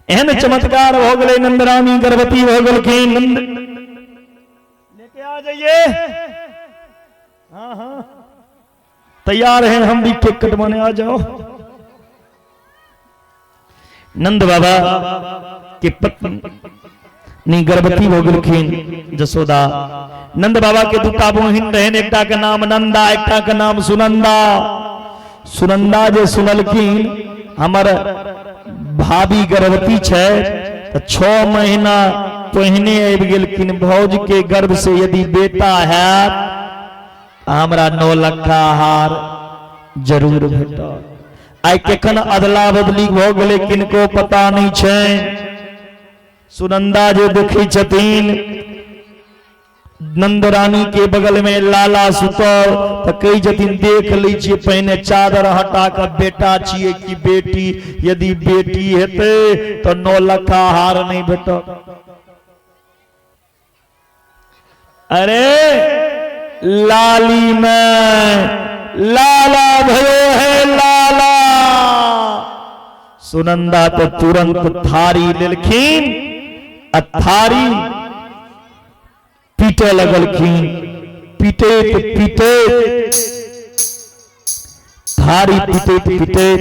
एहन चमत्कार हो गए, नंदरानी गर्भवती हो गेलखिन। नंद लेके आ जाइए, हाँ हाँ तैयार हैं हम भी, केक कटवाने आ जाओ। नंद बाबा के पत्नी गर्भवती हो गेलखिन जसोदा। नंद बाबा के दूटा बहिन रहन, एकटा के नाम नंदा, एकटा के नाम सुनंदा। सुनंदा जे सुनलखिन हमर भाभी गर्भवती छै, तऽ 6 महीना पहिने आबि गेलखिन। भौज के गर्भ से यदि बेटा हैत हमरा 9 लखा हार जरूर भेटत। आइ केखन अदला बदली भऽ गेलै किनको पता नहि छै। सुनंदा जे देखै छथिन नंदरानी के बगल में लाला सुतल, तऽ कहै छथिन देख लै छियै पहिने चादर हटा कऽ बेटा छियै कि बेटी, यदि बेटी हेतै तऽ 9 लखा हार नहि भेटत। अरे लाली में लाला भयो है लाला। सुनंदा तो तुरंत थारी लेलखिन आ थारी पीटे लगलखिन। पीटैत पीटैत थारी पीटैत पीटैत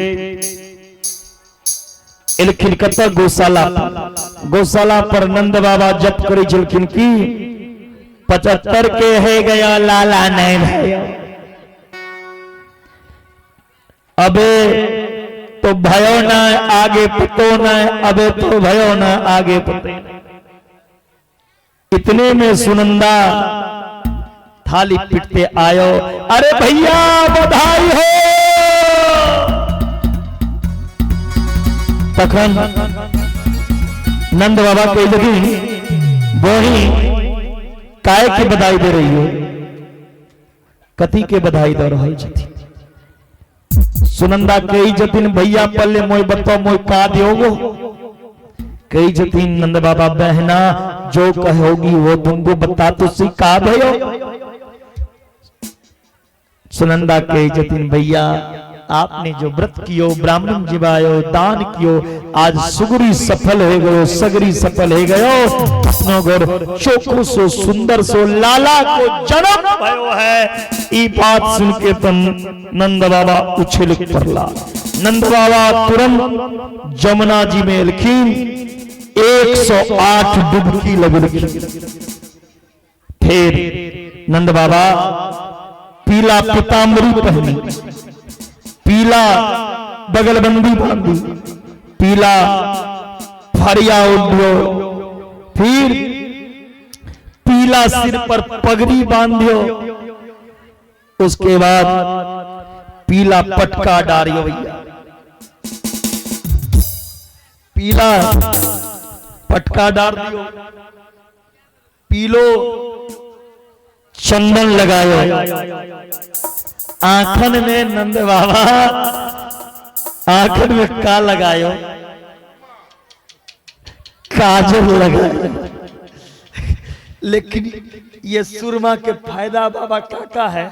एलखिन कतऽ? गौशाला पर। गौशाला पर नंद बाबा जप करै छलखिन की 75 के है गया लाला नहीं भयो, अबे तो भयो न आगे पतो न, अबे तो भयो न आगे पतो। इतने में सुनंदा थाली पिटते आयो, अरे भैया बधाई हो। तखन नंद बाबा कह छथिन बही काय के बधाई दे रही हो, कथी के बधाई दे रहल छथिन? सुनंदा कही छथिन भैया पल्ले मोय बताओ मोय का दियोगो। कहै छथिन नंद बाबा, बहना जो कहोगी वो तुमको बता तो सी का भयो। सुनंदा कहै छथिन भैया आपने जो व्रत कियो, ब्राह्मण जिवायो, दान कियो, आज सुगरी सफल हो गयो, सगरी सफल हो गयो, अपनो घर चोखो सो सुंदर सो लाला को जन्म भयो है। ई बात सुन के तो नंद बाबा उछल पड़ला। नंद बाबा तुरंत जमुना जी में एलखिन, 108 डुबकी लगलखिन। फिर नंद बाबा पीला पीताम्बरी पहनी, पीला बगलबंदी बांधी, पीला फरिया ओढ़ो, फिर पीला सिर पर पगड़ी बांधियो, उसके बाद पीला पटका डालियो भैया, पीला पटका डाल दियो, पीलो चंदन लगायो, आंखन में नंद बाबा आंखन में का लगायो, काजल लगायो। लेकिन ये सुरमा के फायदा बाबा काका है,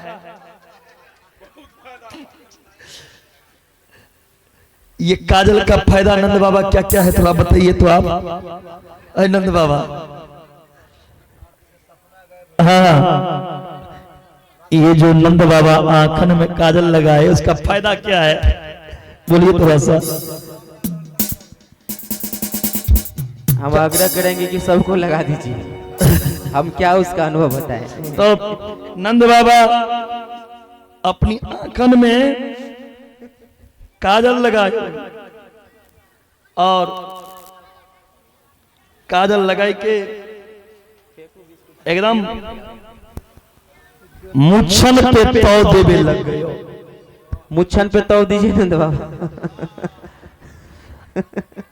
ये काजल का फायदा नंद बाबा क्या क्या है थोड़ा बताइए तो आप। अरे नंद बाबा, हाँ ये जो नंद बाबा आंखन में काजल लगाए उसका फायदा क्या है, बोलिए थोड़ा सा। हम आग्रह करेंगे कि सबको लगा दीजिए, हम क्या उसका अनुभव बताएं। तो नंद बाबा अपनी आंखन में काजल लगाए और काजल लगाई के एकदम मुच्छन पे तौ देवे लग गयो। मुच्छन पे तौ दीजिए नंद बाबा।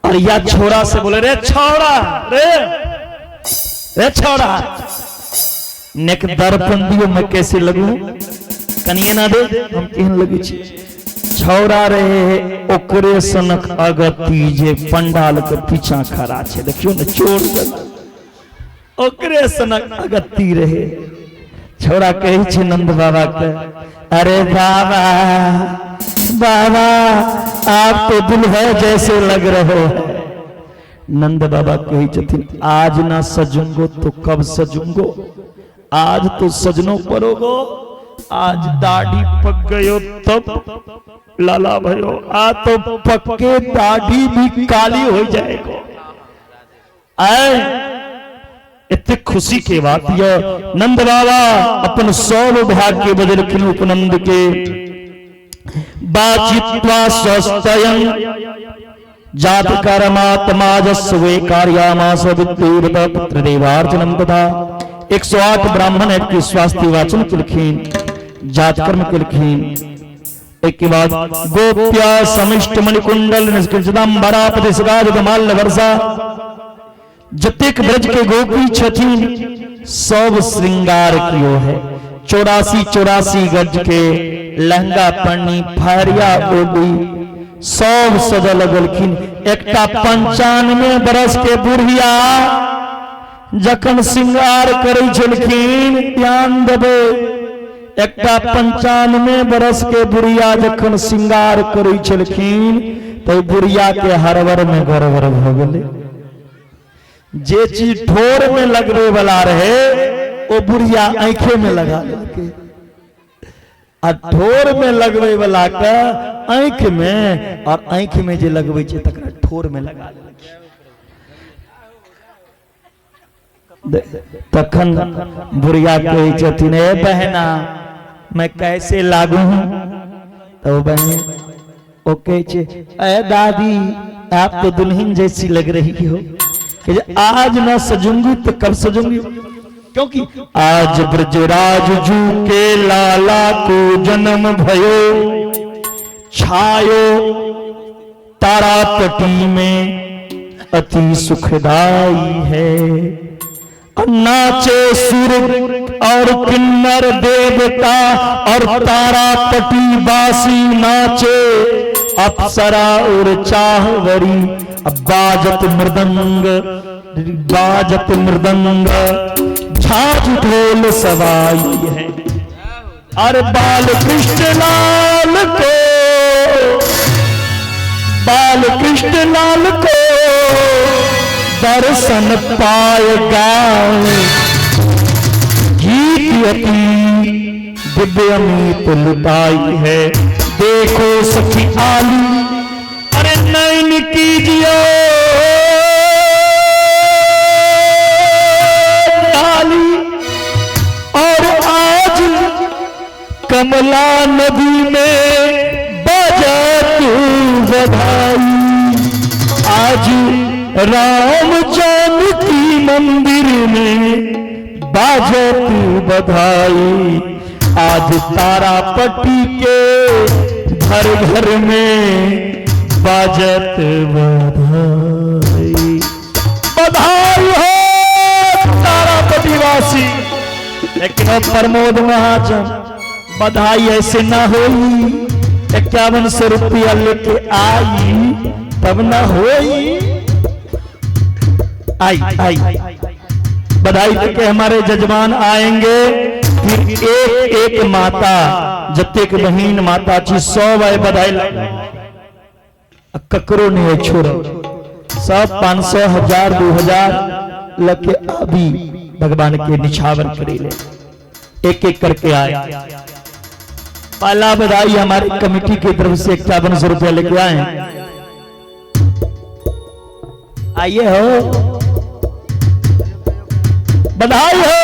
और या छोरा से बोले, रे छोरा, रे रे छोरा, नेक दर्पण दियो मैं कैसे लगू, कनिए ना दे हम केहन लगे छी। छौरा रहे ओकरे सनक अगति जे पंडाल के पीछा खड़ा छे, देखियो ने चोर ओकरे सनक अगति रहे। छोरा कहै छे नंद बाबा के, अरे बाबा बाबा आप तो दुल्हे जैसे लग रहे हो। नंद बाबा कहै छथिन आज ना सजूंगो तो कब सजूंगो, आज तो सजनो पड़ोगो, आज दाढ़ी पक गयो तब लाला भयो, आ तो पक्के दाढ़ी भी काली हो जाएगो। आए इतने खुशी के बात यह नंद बाबा अपन सौ भाग के बदलखिन उपनंद के। बाचित्वा स्वस्तयं जात कर्मात्माजस्वे कार्यामास विद्युत पुत्र देवार्चनम तथा 108 ब्राह्मण के स्वास्थ्य वाचन केलखिन, जात कर्म केलखिन। एक के बाद गोप्या समिष्ट मणिकुंडल निष्कृतदाम्बरापति सगाजमाल्य वर्षा, जतेक ब्रज के गोपी छथिन सब श्रृंगार कियो है। 84 84 गज के लहंगा पन्नी फरिया ओढ़ी सब सजल लगलखिन। एकटा 95 बरस के बुढ़िया जखन श्रृंगार करै छलखिन, ध्यान देबै, एकटा 95 बरस के बुढ़िया जखन श्रृंगार करै छलखिन तो बुढ़िया के हरबर में गड़बड़ भ गेलै। जे चीज ठोर में लगबे वाला रहे वो बुढ़िया आंखे में लगा लेलकै, आ ठोर में लगबे वाला के आंख में, और आंख में जे लगबै छै तकरा ठोर में लगा लेलकै। तखन बुढ़िया कहै छथिन, ए बहना मैं कैसे लागू हूं? तो बहन ओ कहै छै, ए दादी आप तो दुल्हन जैसी लग रही हो, आज ना सजूंगी तो कब सजूंगी, क्योंकि आज ब्रजराज जू के लाला को जन्म भयो, छायो तारापटी में अति सुखदाई है। नाचे सुर और किन्नर देवता और तारापटी बासी नाचे, अप्सरा और चाहवरी अब बाजत मृदंग, बाजत मृदंग, झांझ ढोल सवाई है। अरे बाल कृष्ण लाल को, बाल कृष्ण लाल को दर्शन पाएगा। गीत अति दिव्य अमित लुटाई है। देखो सखी आली, अरे नैन कीजिए आली। और आज कमला नदी में बजा तू बधाई। आज राम जानकी मंदिर में बाजत बधाई। आज तारापट्टी के घर घर में बाजत बधाई। बधाई हो तारापट्टी वासी। लेकिन प्रमोद महाजन बधाई ऐसे ना होई, 5100 रुपया लेके आई तब ना होई। आई आई बधाई देके हमारे जजमान आएंगे। फिर एक एक माता जतेक बहिन माता छी सब आए बधाई ककरो नहीं छोड़ो, सब 500 1000 2000 लके अभी भगवान के निछावर करे ले, एक एक करके आए। पहला बधाई हमारी कमेटी की तरफ से 5100 रुपया लेके आए। आइए हो, बधाई हो।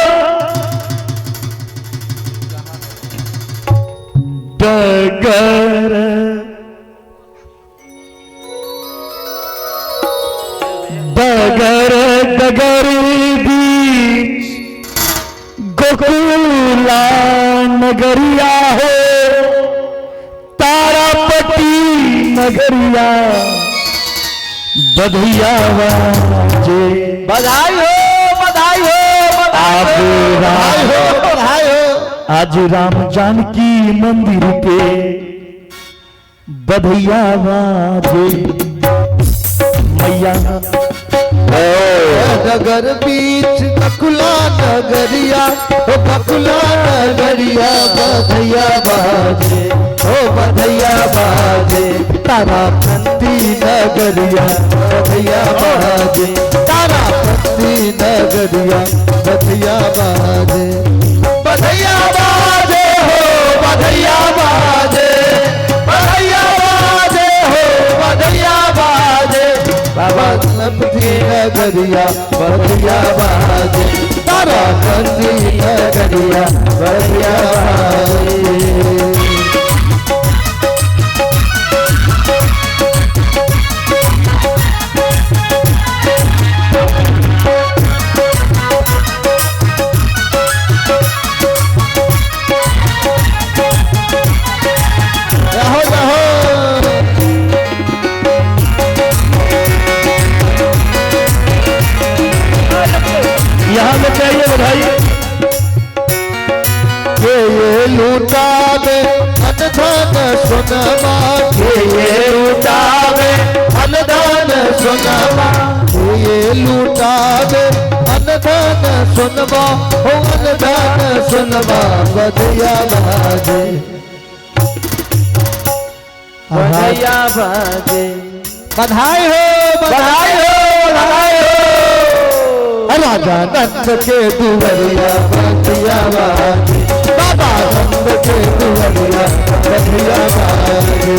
डगर डगर डगर बीच गोकुला नगरिया हो, तारापति नगरिया बधिया बाजे। बधाई हो, बधाई हो, बधाई हो, बधाई हो। आज राम जानकी मंदिर पे बधिया बाजे। मैया नगर बीच बकुला नगरिया, ओ बकुला नगरिया बधैया बाजे, ओ बधैया बाजे। तारापति नगरिया बधैया बाजे, तारापति नगरिया बधैया बाजे। बधैया बाजे हो, बधैया बाजे, बधैया बाजे हो, बधैया बाजे। बाबा लपटी नगरिया बधैया बाजे, तारापति नगरिया बधैया बाजे। यहाँ में चाहिए बधाई। ये लूटावे अनधन सोनमा, ये लूटावे अनधन सोनमा, ये लूटावे अनधन सोनमा, हो अनधन सोनमा बधैया बाजे, बधैया बाजे। बधाई हो, बधाई हो, बधाई हो। राजा नंद के दुवरिया बधिया बाजे, बाबा नंद के दुवरिया बधिया बाजे।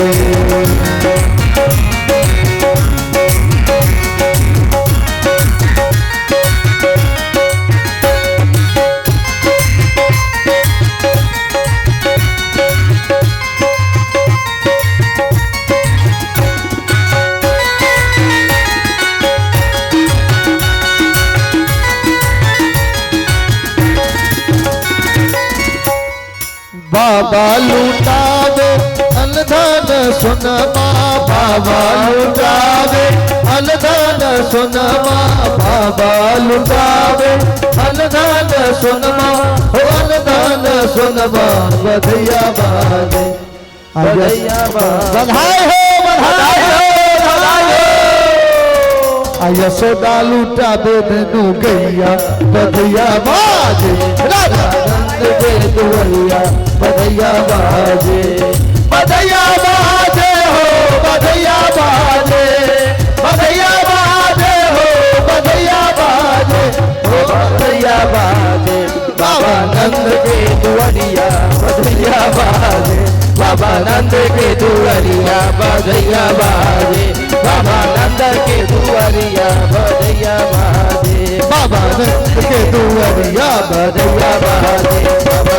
बाबा लूटावे अनधन सोनमा, बाबा लूटावे अनधन सोनमा, बाबा लूटावे अनधन सोनमा, हो अनधन सोनमा बधैया बाजे, बधैया बाजे। बधाई हो, बधाई हो, बधाई हो। आ यशोदा लूटा दे देनु गैया बधैया बाजे राजा नंद के दुआरिया बधैया बाजे बधैया बाजे हो बधैया बाजे बधैया बाजे हो बधैया बाजे हो बधैया बाजे बाबा नंद के दुआरिया बधैया बाजे बाबा नंद के दुआरिया बधैया बाजे बाबा नंद के दुआरिया बधैया बाजे बाबा नंद के दुआरिया बधैया बाजे बाबा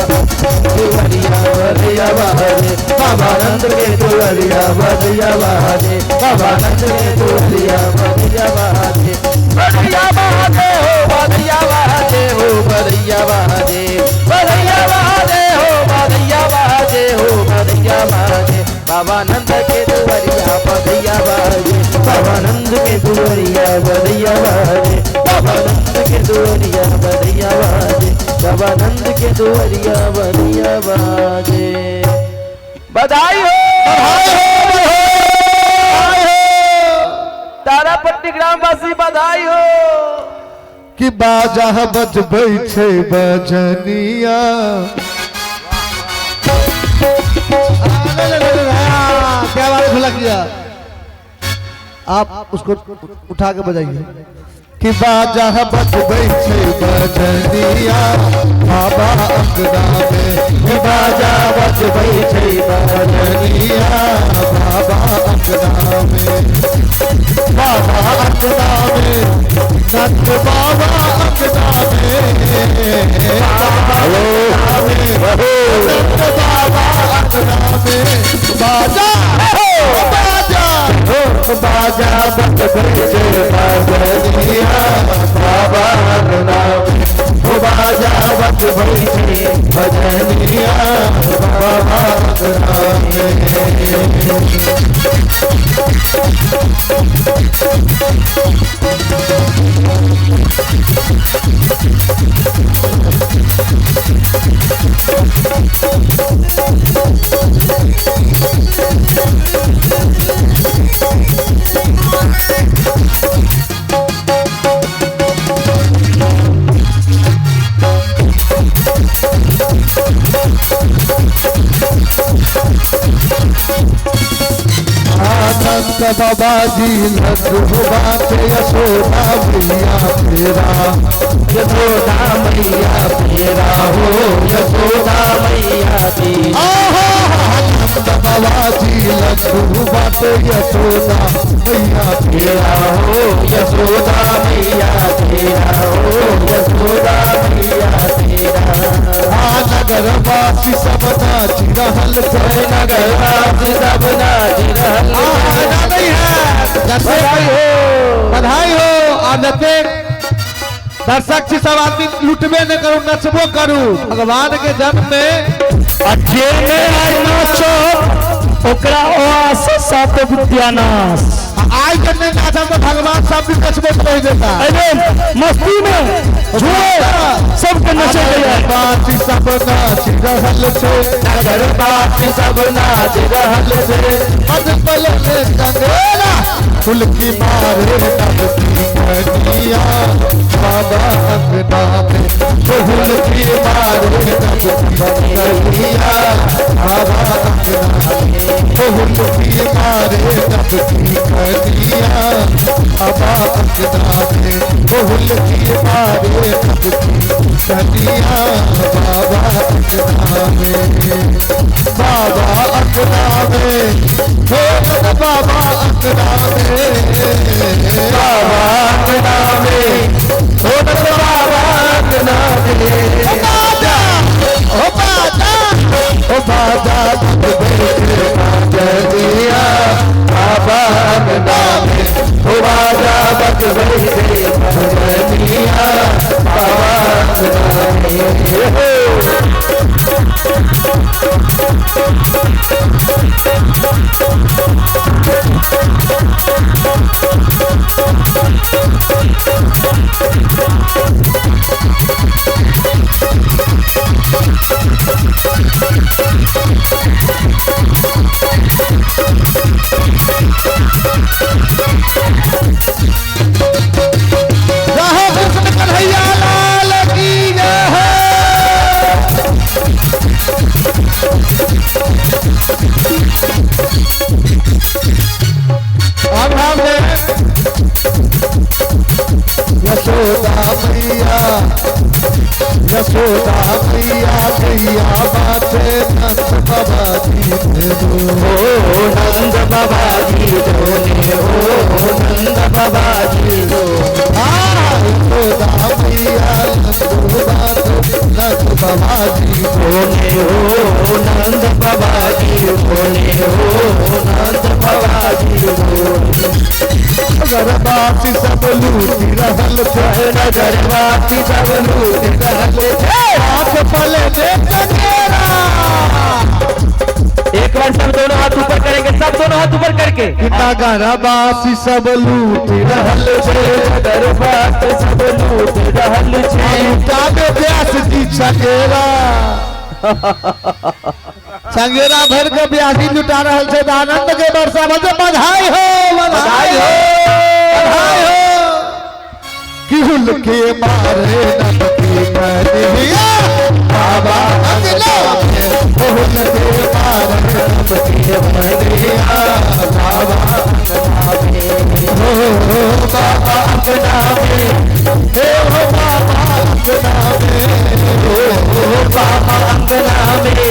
दुआरिया बधैया बाजे बाबा नंद के दुआरिया बधैया बाजे बाबा नंद के दुआरिया बधैया बाजे बधैया बाजे हो बधैया बाजे हो बधैया बाजे बधैया बाजे हो बधैया बाजे हो बधैया बाजे बाबा नंद के दुआरिया बधैया बाजे बाबा नंद के दुआरिया बधैया बाजे बाबा नंद के दुआरिया बधैया बाजे बाबा नंद के दुआरिया बधैया बाजे। बधाई हो तारापट्टी ग्रामवासी बधाई हो। कि बाजा बजबै छै बजनिया क्या बात है आप उसको उठा के बजाइए। कि बाजा बजबै छै बजनिया बाबा अंगना में कि बाजा बजबै छै बजनिया बाबा अंगना में बाबा अंगना में नंद बाबा अंगना में बाबा नंद बाबा अंगना में बाजा बाजा बाजा बजबै छै बजनिया बाबा अंगना में बाजा बजबै छै बजनिया बाबा अंगना में। आनंद बाबा जी लड्डू बात यशोदा मैया फेरा यशोदा मैया फेरा हो यशोदा मैया तेरा आनंद बाबा जी लड्डू बात यशोदा मैया फेरा हो यशोदा मैया तेरा हो यशोदा मैया तेरा। नगर वासी सब नाच रहल छै नगर वासी सब नाच रहल नहीं है बधाई हो बधाई हो। आ नचे दर्शक छी सब आदमी लुटबे न करू नचबो करू भगवान के जन्म में जे में नाचो ओकरा आस सात विद्यानाश। आज के नहीं नाचा तो भगवान सब भी नचबो कह देता। अरे मस्ती में झूमे सबके नचे गया। बाती सब नाच रहल छै नगर बाती सब नाच रहल छै मद पल में कंगेला फुलकी मारे नबती कनिया बाबा अंगना में फुलकी मारे नबती कनिया बाबा अंगना में फुलकी मारे नबती कनिया बाबा अंगना में फुलकी मारे नबती कनिया बाबा अंगना में बाबा अंगना में हो बाबा अंगना में बाबा अंगना में हो बाबा अंगना में बाजा ओ बाजा ओ बाजा बजनिया बाबा अंगना में ओ बाजा बजबै बजनिया बाबा अंगना में। अब हम यशोदा मैया, यशोदा मैया गैया बाटे नंद बाबा जी दो, नंद बाबा जी दोने, हो नंद बाबा जी दो। यशोदा मैया नंद बाटे नंद बाबा जी दोने, हो नंद बाबा जी दोने, हो नंद बाबा जी दोने। नगरवासी सब लूटी रहल थे, नगरवासी सब लूटी रहल थे। हाथ पले देख एक बार सब दोनों हाथ ऊपर करेंगे, सब दोनों हाथ ऊपर करके। नगरवासी सब लूटी रहल थे, नगरवासी सब लूटी रहल थे। लुटावे व्यास जी चंगेरा, चंगेरा भर के ब्यासी लुटा रहल छे। आनंद के वर्षा बजे बधाई हो, बधाई हो, बधाई हो। कि हुल के मारे नंद की बनिया बाबा अंगना में, हुल के मारे नंद की बनिया बाबा अंगना में, हो बाबा अंगना में, हे हो बाबा अंगना में, हो बाबा अंगना में,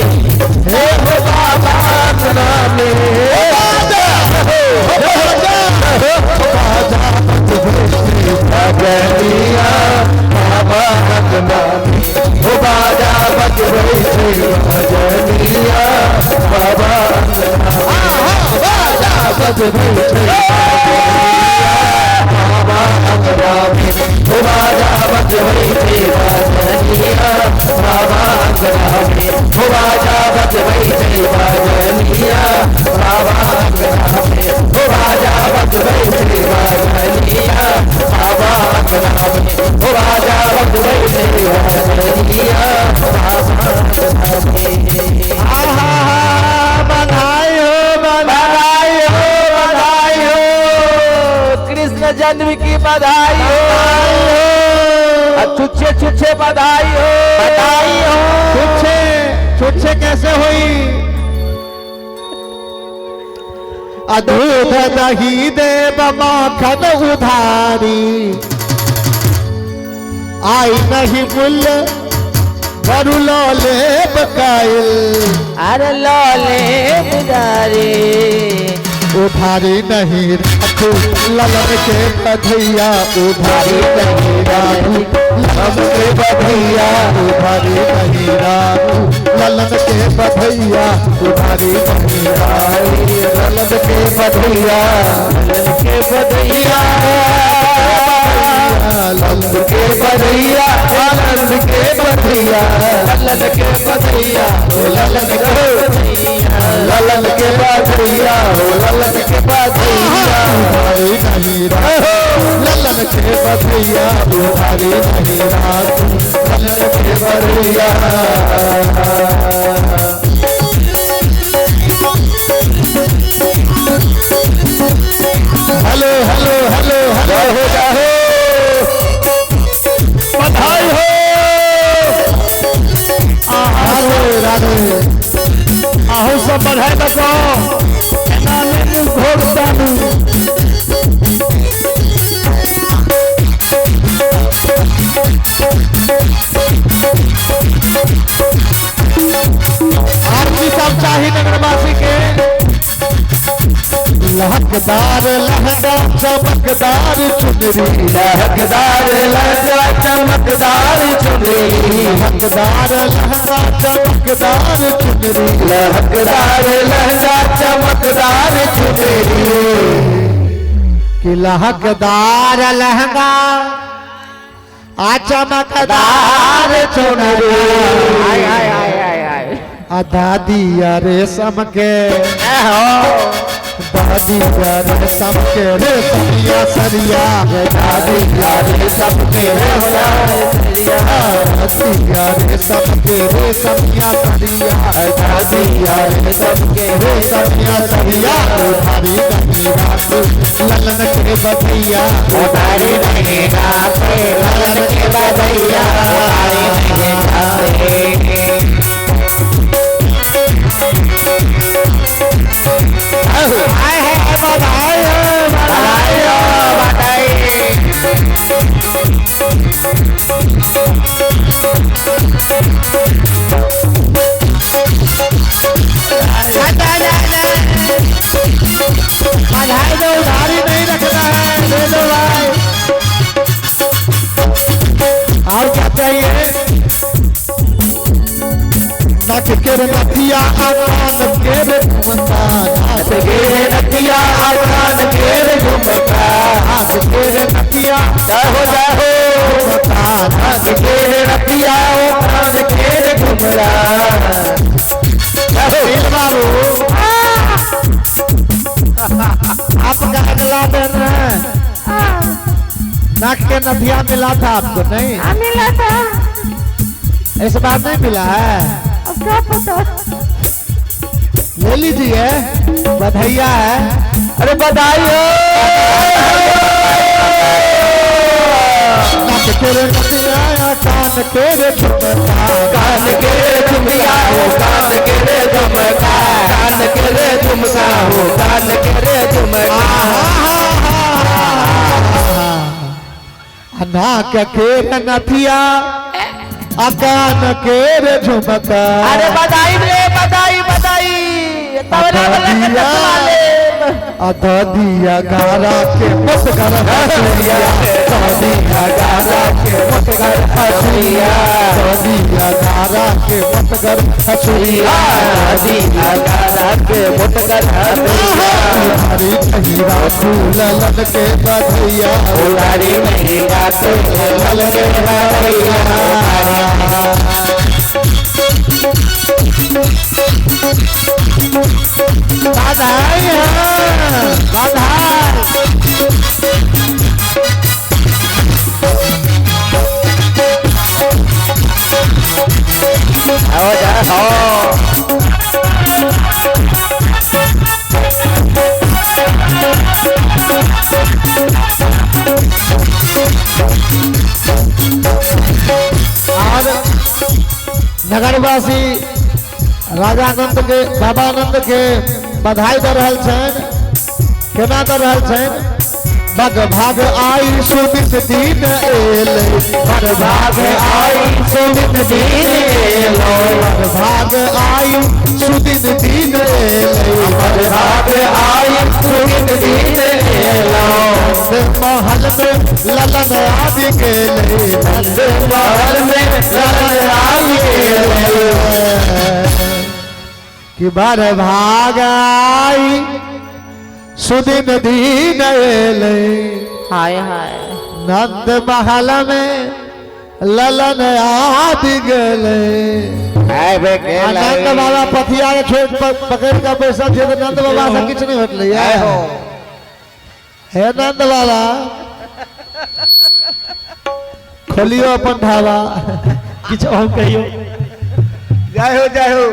हे हो बाबा अंगना में। बाजा हो बाजा हो बाजा बजरिया बाबा अंगना में, हो बाजा बजबै छै बजरिया बाबा अंगना, बाजा बजबै छै बाबा अंगना में, हो बाजा बजबै छै बजरिया बाबा अंगना में, हो बाजा बजबै छै बजरिया बाबा अंगना में, हो बाजा बजबै छै बजरिया बाबा अंगना में, हो बाजा बजबै छै बजरिया बाबा अंगना में। आहा बधाई हो, बधाई हो, बधाई हो, कृष्ण जन्म की बधाई हो, छुच्छे छुच्छे बधाई हो, बधाई हो। छुच्छे छुच्छे कैसे हुई? दूध दही देव माखन उधारी, आई नहीं मूल्य बरु ले बकाइल, अरे लोले उधारी, उधारी नहीं राखू ललन के बधैया, उधारी नहीं राखू ललन के बधैया, उधारी नहीं राखू ललन के बधैया, उधारी नहीं राखू ललन के बधैया, ललन के बधैया, ललन के बधैया, ललन के बधैया, ललन के बधैया, ललन के बधैया, ललन के बधैया, ललन के बधैया, उधारी नहीं राखू ललन के बधैया, उधारी नहीं राखू ललन के बधैया। हेलो हेलो हेलो हेलो, हो जाओ, बधाई हो। राधे राधे, आहू सब बधाई बताओ, एना नहीं घोर तानू। आरती सब चाही नगरवासी के। लहकदार लहंगा चमकदार चुनरी, लहकदार लहंगा चमकदार चुनरी, लहकदार लहंगा चमकदार चुनरी, लहकदार लहंगा चमकदार चुनरी, कि लहकदार लहंगा आ चमकदार चुनरी। आय आय आय आय आय, आ दादिया रेशम के, दादिया रेशम के रेशमिया सरिया, दादिया रेशम के सरिया, दादिया रेशम के रेशमिया सरिया, दादिया रेशम के रेशमिया सरिया। उधारी नहीं राखू ललन के बधैया, उधारी नहीं राखू ललन के बधैया, उधारी नहीं राखू। बधाई दो, उधारी नहीं रखना है, दे दो भाई। और क्या चाहिए? नाक के नथिया कान के झुमका, नाक के नथिया कान के झुमका, नाक के नथिया जय हो जय हो, नाक के नथिया कान के झुमका। बाबू आपका अगला दिन है, नाक के नथिया मिला था आपको? नहीं मिला था, इस बार नहीं मिला है, अब क्या पता। ले लीजिए, बधाइया है। अरे बधाई हो। नाक के नथिया कान के झुमका, कान के झुमका हो, कान के झुमका, कान के झुमका हो, कान के झुमका। नाक के नथिया कान के झुमका। अरे बधाई रे, बधाई बधाई। दिया गारा के मत कर हसुरिया, दिया गारा के मत कर हसुरिया, दिया गारा के मत कर हसुरिया, दिया गारा के मत कर हसुरिया। हरी नहीं राखू ललन के बधैया, हरी नहीं राखू ललन के बधैया। बधाई है, बधाई। आओ जाओ। और नगरवासी राजानंद के बाबानंद के बधाई दे रहल छनि। केना दे रहल छनि? बग भाग आई सुमित दीन एलै, बग भाग आई सुमित दीन एलै, बग भाग आई सुदिन दीन एलै, बग भाग आई सुदिन दीन एलै। महल में ललन आबि गेलै, नंद महल में ललन आबि गेलै। कि बर भाग आई सुदिन दीन एलै, हाय हाय नंद महल में ललन आबि गेलै। नंद बाबा पथिया के छोड़ पकड़ के बैसल छै तऽ नंद बाबा से किछु नहीं भेटलै। हे नंद बाबा खोलियो अपन ढाबा, किछु और कहियो। जय हो जय हो।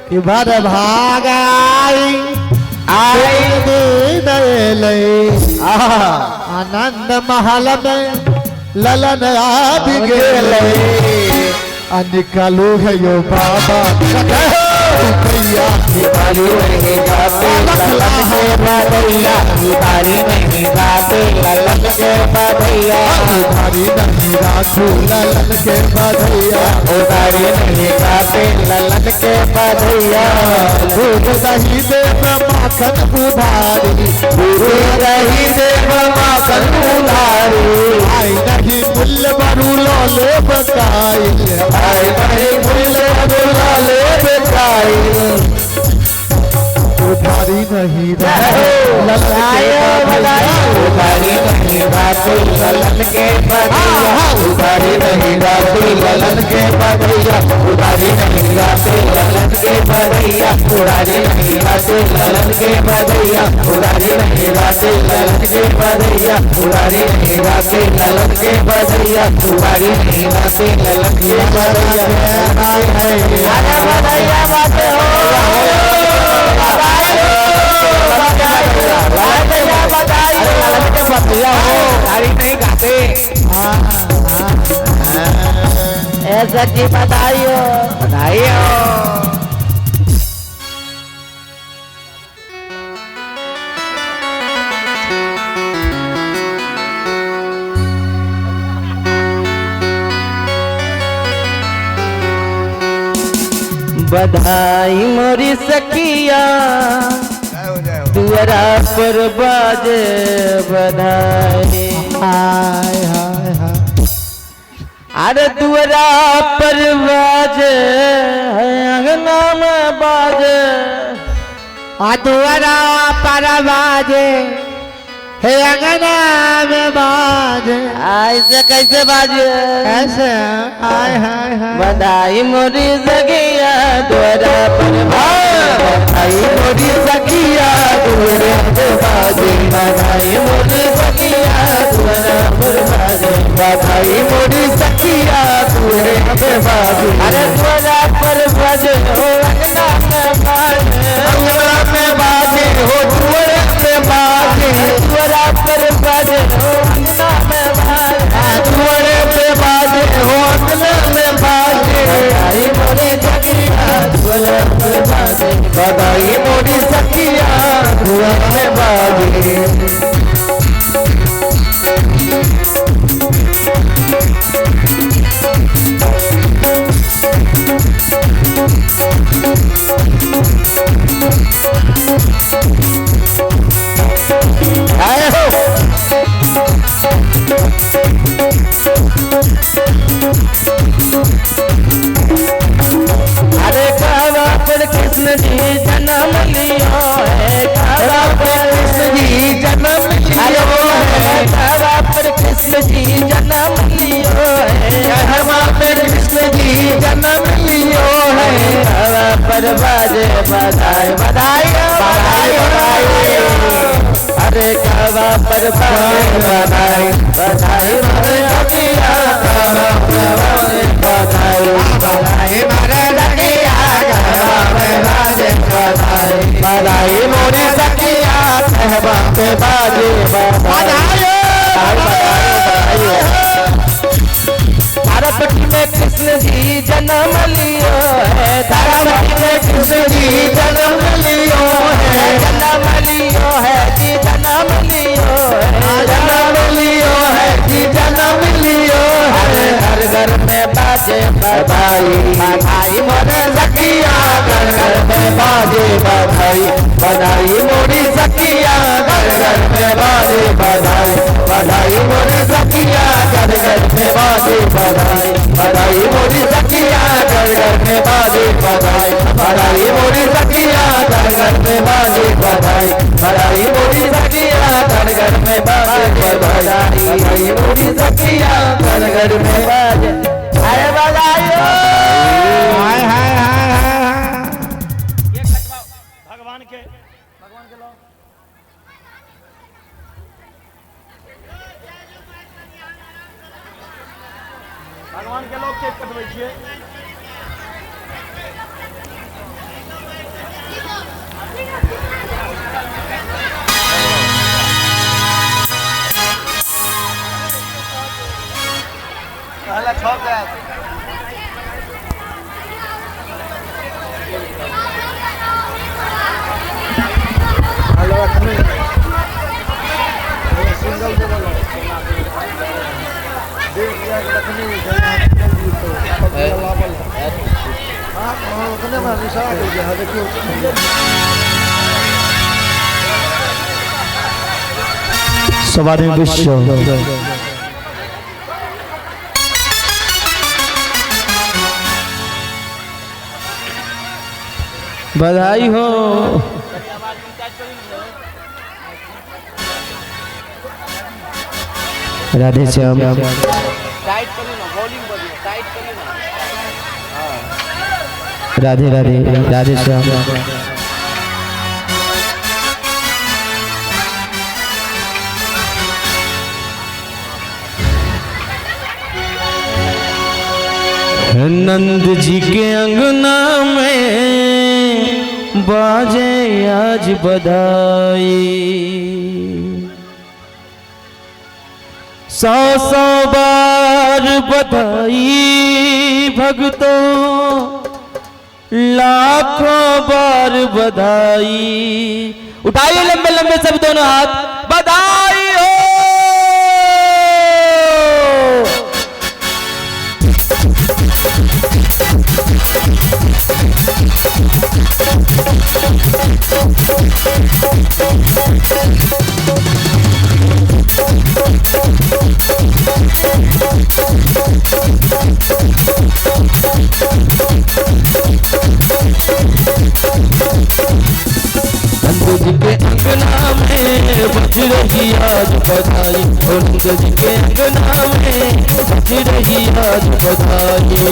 कि भर भाग आई आई दीन एलै, आनंद महल में ललन आबि गेलै। आ निकालू है यो बाबा रुपैया, निकालू नहीं गाते ललन के बधैया, उधारी नहीं गाते ललन के बधैया, उधारी नहीं राखू ललन के बधैया, उधारी नहीं गाते ललन के बधैया। दूध दही देव माखन उधारी, दूध दही देव माखन उधारी। आई नहीं मूल्य बरू लो ले बकाई, आई नहीं मूल्य बरू लो ले बकाई। उधारी नहीं उधारी नहीं राखू ललन के बधैया, उधारी नहीं राखू ललन के बधैया, उधारी नहीं राखू ललन के बधैया, उधारी नहीं राखू ललन के बधैया, उधारी नहीं राखू ललन के बधैया, उधारी नहीं राखू ललन के बधैया, उधारी नहीं राखू ललन के बधैया। अरे बधैया बात हो, नहीं गाते ऐसा की बधाई हो, बधाई हो। बधाई मोरी सखिया दुआरा पर बाजे बधाई। हाय हाय हाय। अरे दुआरा पर बाजे अंगना में बाजे, आ दुआरा पर बाजे हे अंगना में बाजे, ऐसे कैसे बाजे, ऐसे हाय हाय हाय। बधाई मोरी सखिया दुआरा पर बाजे, बधाई मोरी सखिया दुआरा पर बाजे, बधाई मोरी सखिया दुआरा पर बाजे, बधाई मोरी सखिया दुआरा पर बाजे। अरे दुआरा पर बाजे हो अंगना में बाजे, अंगना में बाजे हो दुआरा पे बाजे, दुआरा पर बाजे हो अंगना में बाजे, दुआरे पे बाजे हो अंगना में बाजे। बधाई मोरी सखिया दुआरा पर बाजे, बधाई मोरी सखिया दुआरा में बाजे। आए हो अरे कावा पर कृष्ण जी जन्म लियो है, कावा पर कृष्ण जी जन्म लियो है, कावा पर कृष्ण जी जन्म लियो है, कहवा पर कृष्ण जी जन्म लियो है, कावा पर बाजे बधाई बधाई बधाई बधाई। अरे कावा पर बाजे बधाई बधाई मोरे सखिया, कावा पर बाजे बधाई बधाई मोरे सखिया, कावा पर बाजे बधाई बधाई मोरे सखिया, कहवा पे बाजे बधाई बधाई। तारापटी में कृष्ण जी जन्म लियो है, तारापटी में कृष्ण जी जन्म लियो है, जन्म लियो है जी जन्म लियो है, जन्म लियो है जी जन्म लियो है। घर घर में बाजे बधाई बधाई मोरे सखिया, घर घर में बाजे बधाई बधाई मोरी सखिया, घर घर में बाजे बधाई बधाई मोरी सखिया, घर घर में बाजे बधाई बधाई मोरी सखिया, घर घर में बाजे बधाई बधाई मोरी सखिया, घर घर में बाजे बधाई बधाई मोरी सखिया, घर घर में बाजे बधाई बधाई मोरी सखिया, घर घर में बाजे। अरे बधाई हो। हाय हाय हाय हाय। ये खटवा भगवान के, भगवान के लो। भगवान के लोग केक कटबै छियै। पहला छक है। सवारी विश्व बधाई हो। राधे श्याम। राधे राधे राधे श्याम। नंद जी के अंगना में बाजे आज बधाई, सौ सौ बार बधाई भक्तों, लाखों बार बधाई। उठाइए लंबे लंबे सब दोनों हाथ, बधाई हो। नंद जी के अंगना में बज रही आज बधाई, नंद जी के अंगना में बज रही आज बधाई।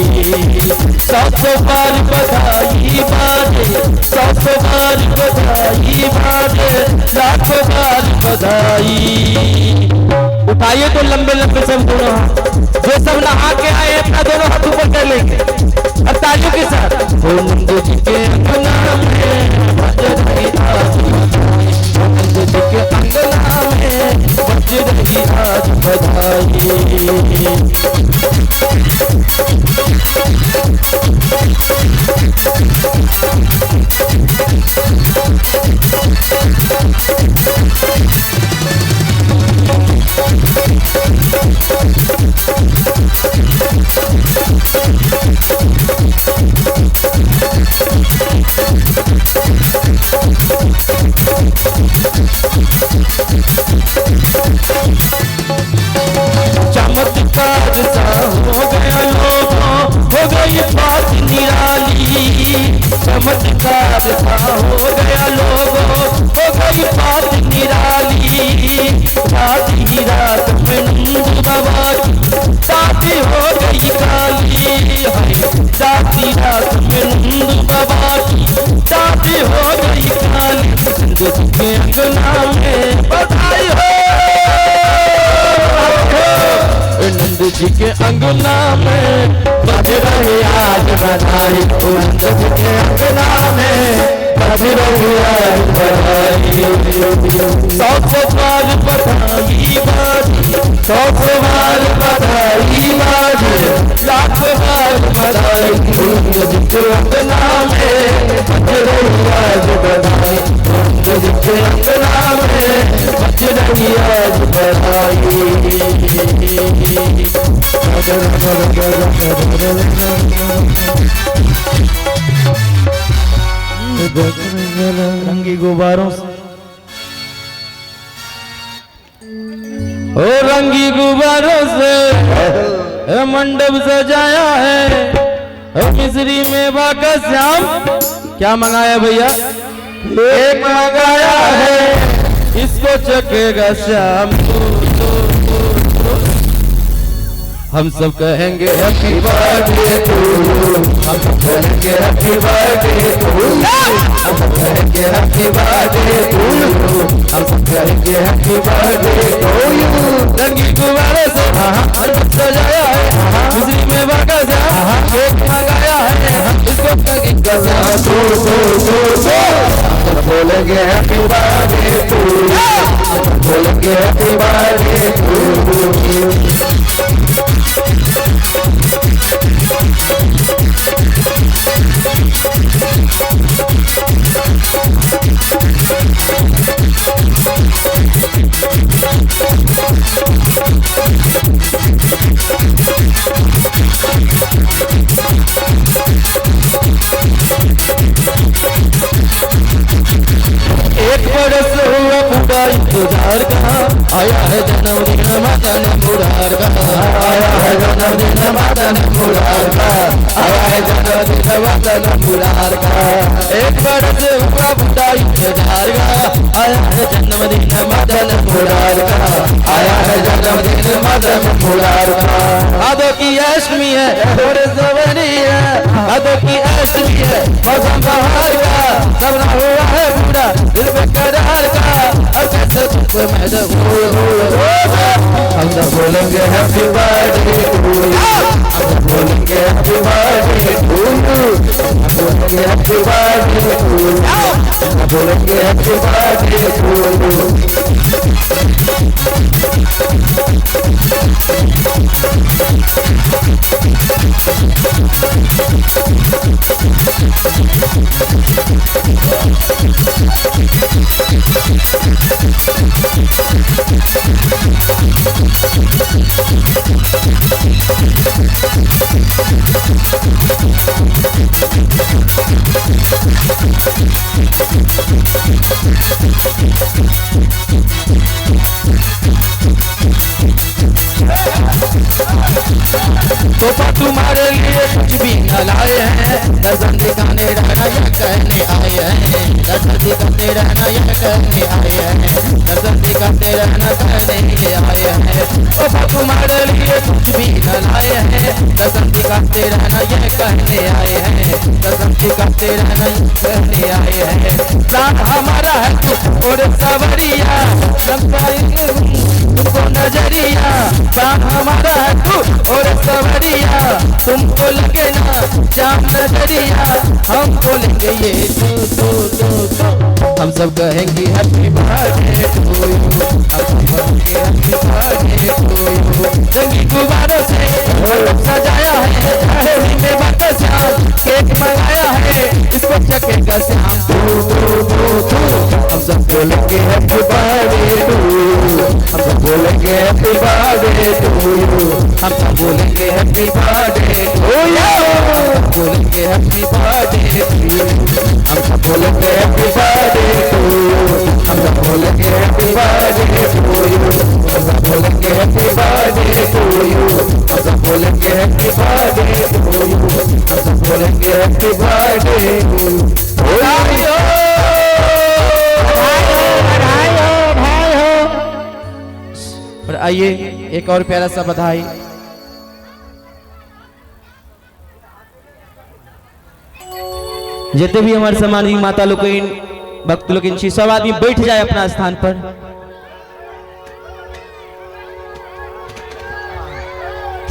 700 बार बधाई बाजे, 700 बार बधाई बाजे, लाखों बार बधाई। उठाइए तो लंबे लंबे सब दोनों हाथ, जो सब नहा के आए अपना दोनों हाथ ऊपर कर लेंगे और तालियों के साथ। नंद जी के अंगना में बज रही आज बधाई, नंद जी के अंगना में बज रही आज बधाई। चमत्कार सा हो गया लोगों, हो गई बात निराली। चमत्कार सा हो गया लोगों, हो गई बात निराली। रात ही रात में नंद बाबा की दादी हो गई काली। रात ही रात में नंद बाबा की दादी हो गई काली। नंद जी के अंगना में बधाई हो, नंद जी के अंगना में बज रही आज बधाई, नंद जी के अंगना में बज रही आज बधाई। 100 बार बधाई बाजे, 100 बार बधाई बाजे, लाखों बार बधाई। नंद जी के अंगना में बज रही आज बधाई, नंद जी के अंगना में बज रही आज बधाई। रंगी गुब्बारों से, ओ रंगी गुब्बारों से मंडप सजाया है, ओ मिश्री में बाका श्याम। क्या मंगाया भैया? एक मंगाया है, इसको चखेगा श्याम। हम सब कहेंगे हैप्पी बर्थडे टू you, हम सब कहेंगे हैप्पी बर्थडे टू you, हम सब कहेंगे हैप्पी बर्थडे टू you, हम सब कहेंगे हैप्पी बर्थडे टू you. रंगी गुब्बारे से मंडप सजाया है, मिश्री में बाका श्याम एक मंगाया है, इसको चखेगा श्याम। तो तो तो तो हम बोलेंगे हैप्पी बर्थडे टू you, हम बोलेंगे हैप्पी बर्थडे टू you. एक बरस हुआ पूरा इंतजार का, आया है जन्मदिन मदन मुरार का, आया है जन्मदिन मदन मुरार का, आया है जन्मदिन मदन मुरार का। एक बरस हुआ पूरा इंतजार का, आया है जन्मदिन मदन मुरार का, आया है जन्मदिन मदन मुरार का। आदो की अष्टमी है और सवरी है, आदो की अष्टमी है मौसम बहार का, सबना हुआ है पूरा दिल पे करार का, और कैसे तुमको मैं हम सब बोलेंगे हैप्पी बर्थडे टू you, हम सब बोलेंगे हैप्पी बर्थडे टू you, हम बोलेंगे हैप्पी बर्थडे टू you, हम बोलेंगे हैप्पी बर्थडे टू you. तोहफा तुम्हारे लिए कुछ भी न लाए हैं, दर्शन दिखाने रहना यह कहने आए हैं, दर्शन दिखाते रहना यह कहने आए हैं, दर्शन दिखाते रहना कहने आए हैं। तोहफा तुम्हारे लिए कुछ भी न लाए हैं, दर्शन दिखाते रहना यह कहने आए हैं, दर्शन दिखाते रहना यह कहने आए हैं। प्राण हमारा है तू और सवरिया, तुमको नजरिया, प्राण हमारा है तू और सवरिया, तुमको लगे ना श्याम नजरिया, हम बोलेंगे ये तू तू तू तू, हम सब कहेंगे हैप्पी बर्थडे टू you, हम सब कहेंगे हैप्पी बर्थडे टू you. रंगी गुब्बारों से मंडप सजाया है, होली में बांटा श्याम केक मंगाया है, इसको चखेगा श्याम तू तू तू तू, हम सब बोलेंगे हैप्पी बर्थडे टू you, हम सब बोलेंगे हैप्पी बर्थडे टू you, हम सब बोलेंगे हैप्पी बर्थडे टू you, बोलेंगे हैप्पी बर्थडे टू you, हम सब बोलेंगे हैप्पी बर्थडे टू you, हम सब बोलेंगे हैप्पी बर्थडे टू you, हम सब बोलेंगे हैप्पी बर्थडे टू you, हम सब बोलेंगे हैप्पी बर्थडे टू you, हम सब बोलेंगे हैप्पी बर्थडे टू you. और आइए एक और प्यारा सा बधाई। जितने भी हमारे सम्मानित माता लोग भक्त लोग सब आदमी बैठ जाए अपना स्थान पर।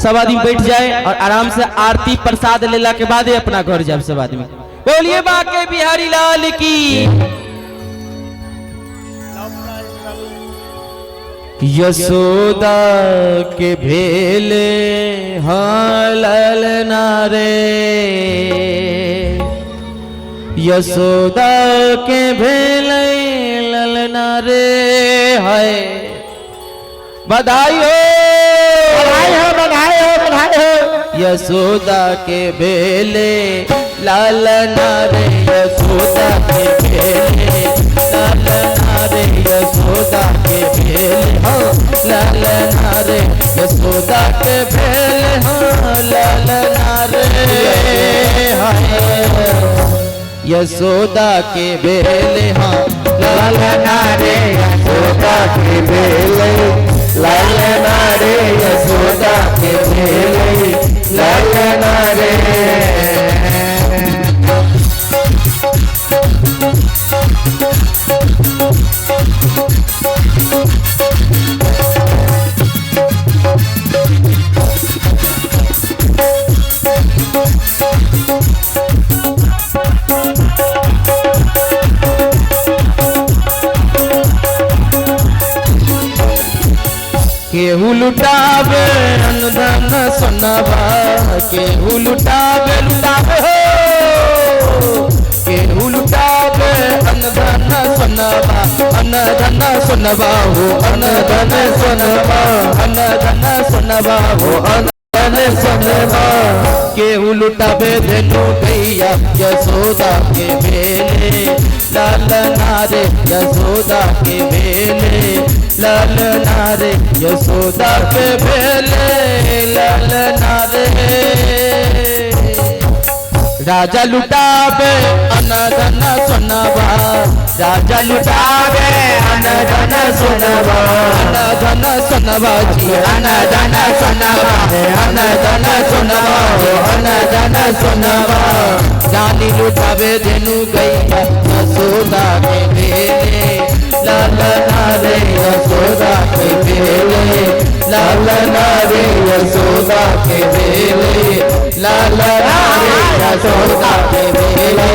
सब आदमी बैठ जाए और आराम से आरती प्रसाद लेला के बाद ही अपना घर जाए सब आदमी। बोलिए बाके बिहारी लाल की। यशोदा के भेले हाल नारे, यशोदा के भेले ललना रे है, बधाई हो बधाई हो बधाई हो बधाई हो। यशोदा के भेले लालना रे, यशोदा के भेले लालना रे, यशोदा के भेले हो लालना रे, यशोदा के भेले हो लालना रे हाय, यशोदा के भेले हाँ लालना रे, यशोदा के भेले लालना रे, यशोदा के भेले लालना रे। केहू लुटावे अनुधन सोनवा, केहू लुटावे लुटावे हो, केहू लुटावे अनधन सोनवा, अनधन सोनवा हो, अनधन सोनवा, अनधन सोनवा हो, अनधन सोनवा। केहू लुटावे धेनु गैया यशोदा के भेले लालना रे, यशोदा के भेले लालना रे, यशोदा के भेले लालना रे। राजा लुटावे अनधन सोनवा, राजा लुटावे अनधन सोनवा, अनधन सोनवा जी, अनधन सोनवा, अनधन सोनवा हो, अनधन सोनवा। रानी लुटावे धेनु गैया यशोदा के भेले लालना रे, यशोदा के भेले लालना रे, यशोदा के भेले लालना रे, यशोदा के भेले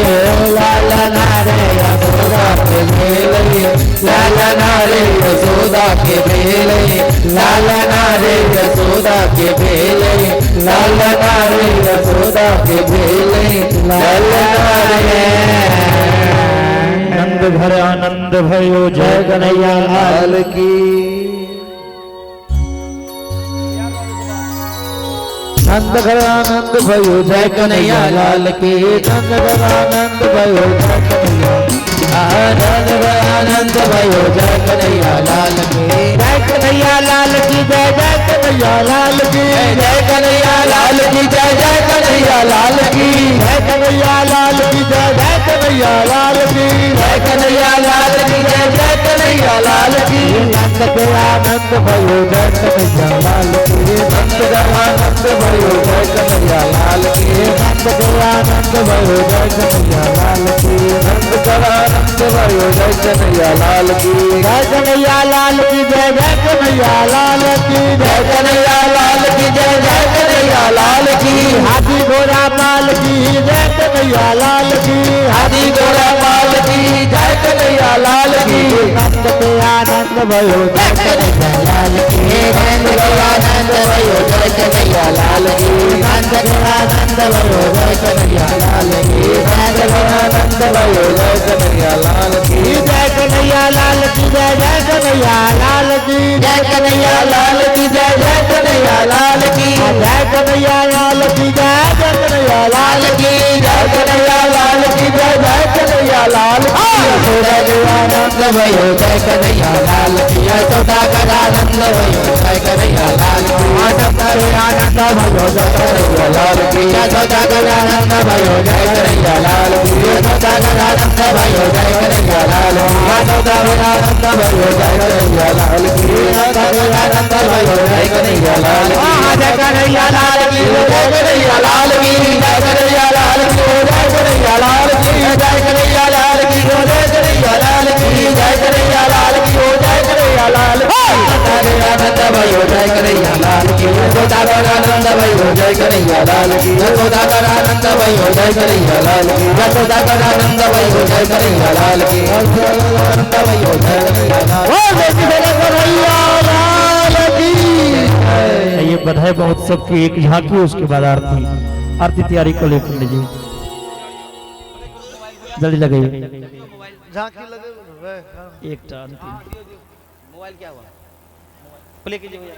लालना रे, यशोदा के भेले लालना रे, यशोदा के भेले लालना रे, यशोदा के भेलै ललना रे यशोदा के भेलै ललना रे। नंद घर आनंद भयो जय कन्हैया लाल की। नंद घर आनंद भयो जय कन्हैया लाल की। नंद घर आनंद भयो जय कन्हैया, आनंद घर आनंद भयो जय कन्हैया लाल की। जय कन्हैया लाल की जय, जय कन्हैया लाल की जय कन्हैया लाल की जय, जय कन्हैया लाल की जय कन्हैया लाल की जय, जय कन्हैया लाल की जय कन्हैया लाल की जय, जय कन्हैया लाल की। नंद के आनंद भयो जय कन्हैया लाल की। नंद घर आनंद भयो जय कन्हैया लाल की। नंद के आनंद भयो जय कन्हैया लाल की। नंद घर आनंद भयो जय कन्हैया लाल की। जय कन्हैया लाल की जय, जय कन्हैया लाल की जय कन्हैया लाल की जय, जय कन्हैया लाल की। हाथी घोड़ा पाल की जय कन्हैया लाल की। हाथी घोड़ा पाल की जय कन्हैया लाल की। नंद के आनंद भयो जय कन्हैया लाल की। नंद के आनंद भयो जय कन्हैया लाल की। नंद के आनंद भयो जय कन्हैया लाल की। नंद के आनंद भयो जय कन्हैया लाल की। जय कन्हैया लाल की जय, जय कन्हैया लाल की जय कन्हैया लाल की जय, जय कन्हैया लाल की जय कन्हैया लाल की जय, जय कन्हैया लाल लाल की जय कन्हैया लाल की जय, जय कन्हैया लाल की। यशोदा के आनंद भयो जय कन्हैया लाल की। यशोदा का आनंद भयो जय कन्हैया लाल की। आनंद के आनंद भयो जय कन्हैया लाल की। यशोदा का आनंद भयो जय कन्हैया लाल की। यशोदा का आनंद भयो जय कन्हैया लाल की। यशोदा का आनंद भयो जय कन्हैया लाल की। यशोदा का आनंद भयो जय कन्हैया लाल की। जय कन्हैया लाल की जय कन्हैया लाल की जय कन्हैया लाल की जय कन्हैया लाल की जय कन्हैया लाल की जय कन्हैया लाल की जय कन्हैया लाल की जय कन्हैया लाल की। आनंद भयो जय कन्हैया लाल की। यशोदा का आनंद भयो जय कन्हैया लाल की। यशोदा का आनंद भयो जय कन्हैया लाल की। यशोदा का आनंद भयो जय कन्हैया लाल की। आनंद भयो जय कन्हैया लाल। लाल की। ये बधाई महोत्सव की एक झांकी, उसके बाद आरती। आरती तैयारी को लेकर लीजिए, जल्दी लगाइए। झांकी लगे एक अंतिम मोबाइल क्या हुआ? प्ले कीजिए भैया।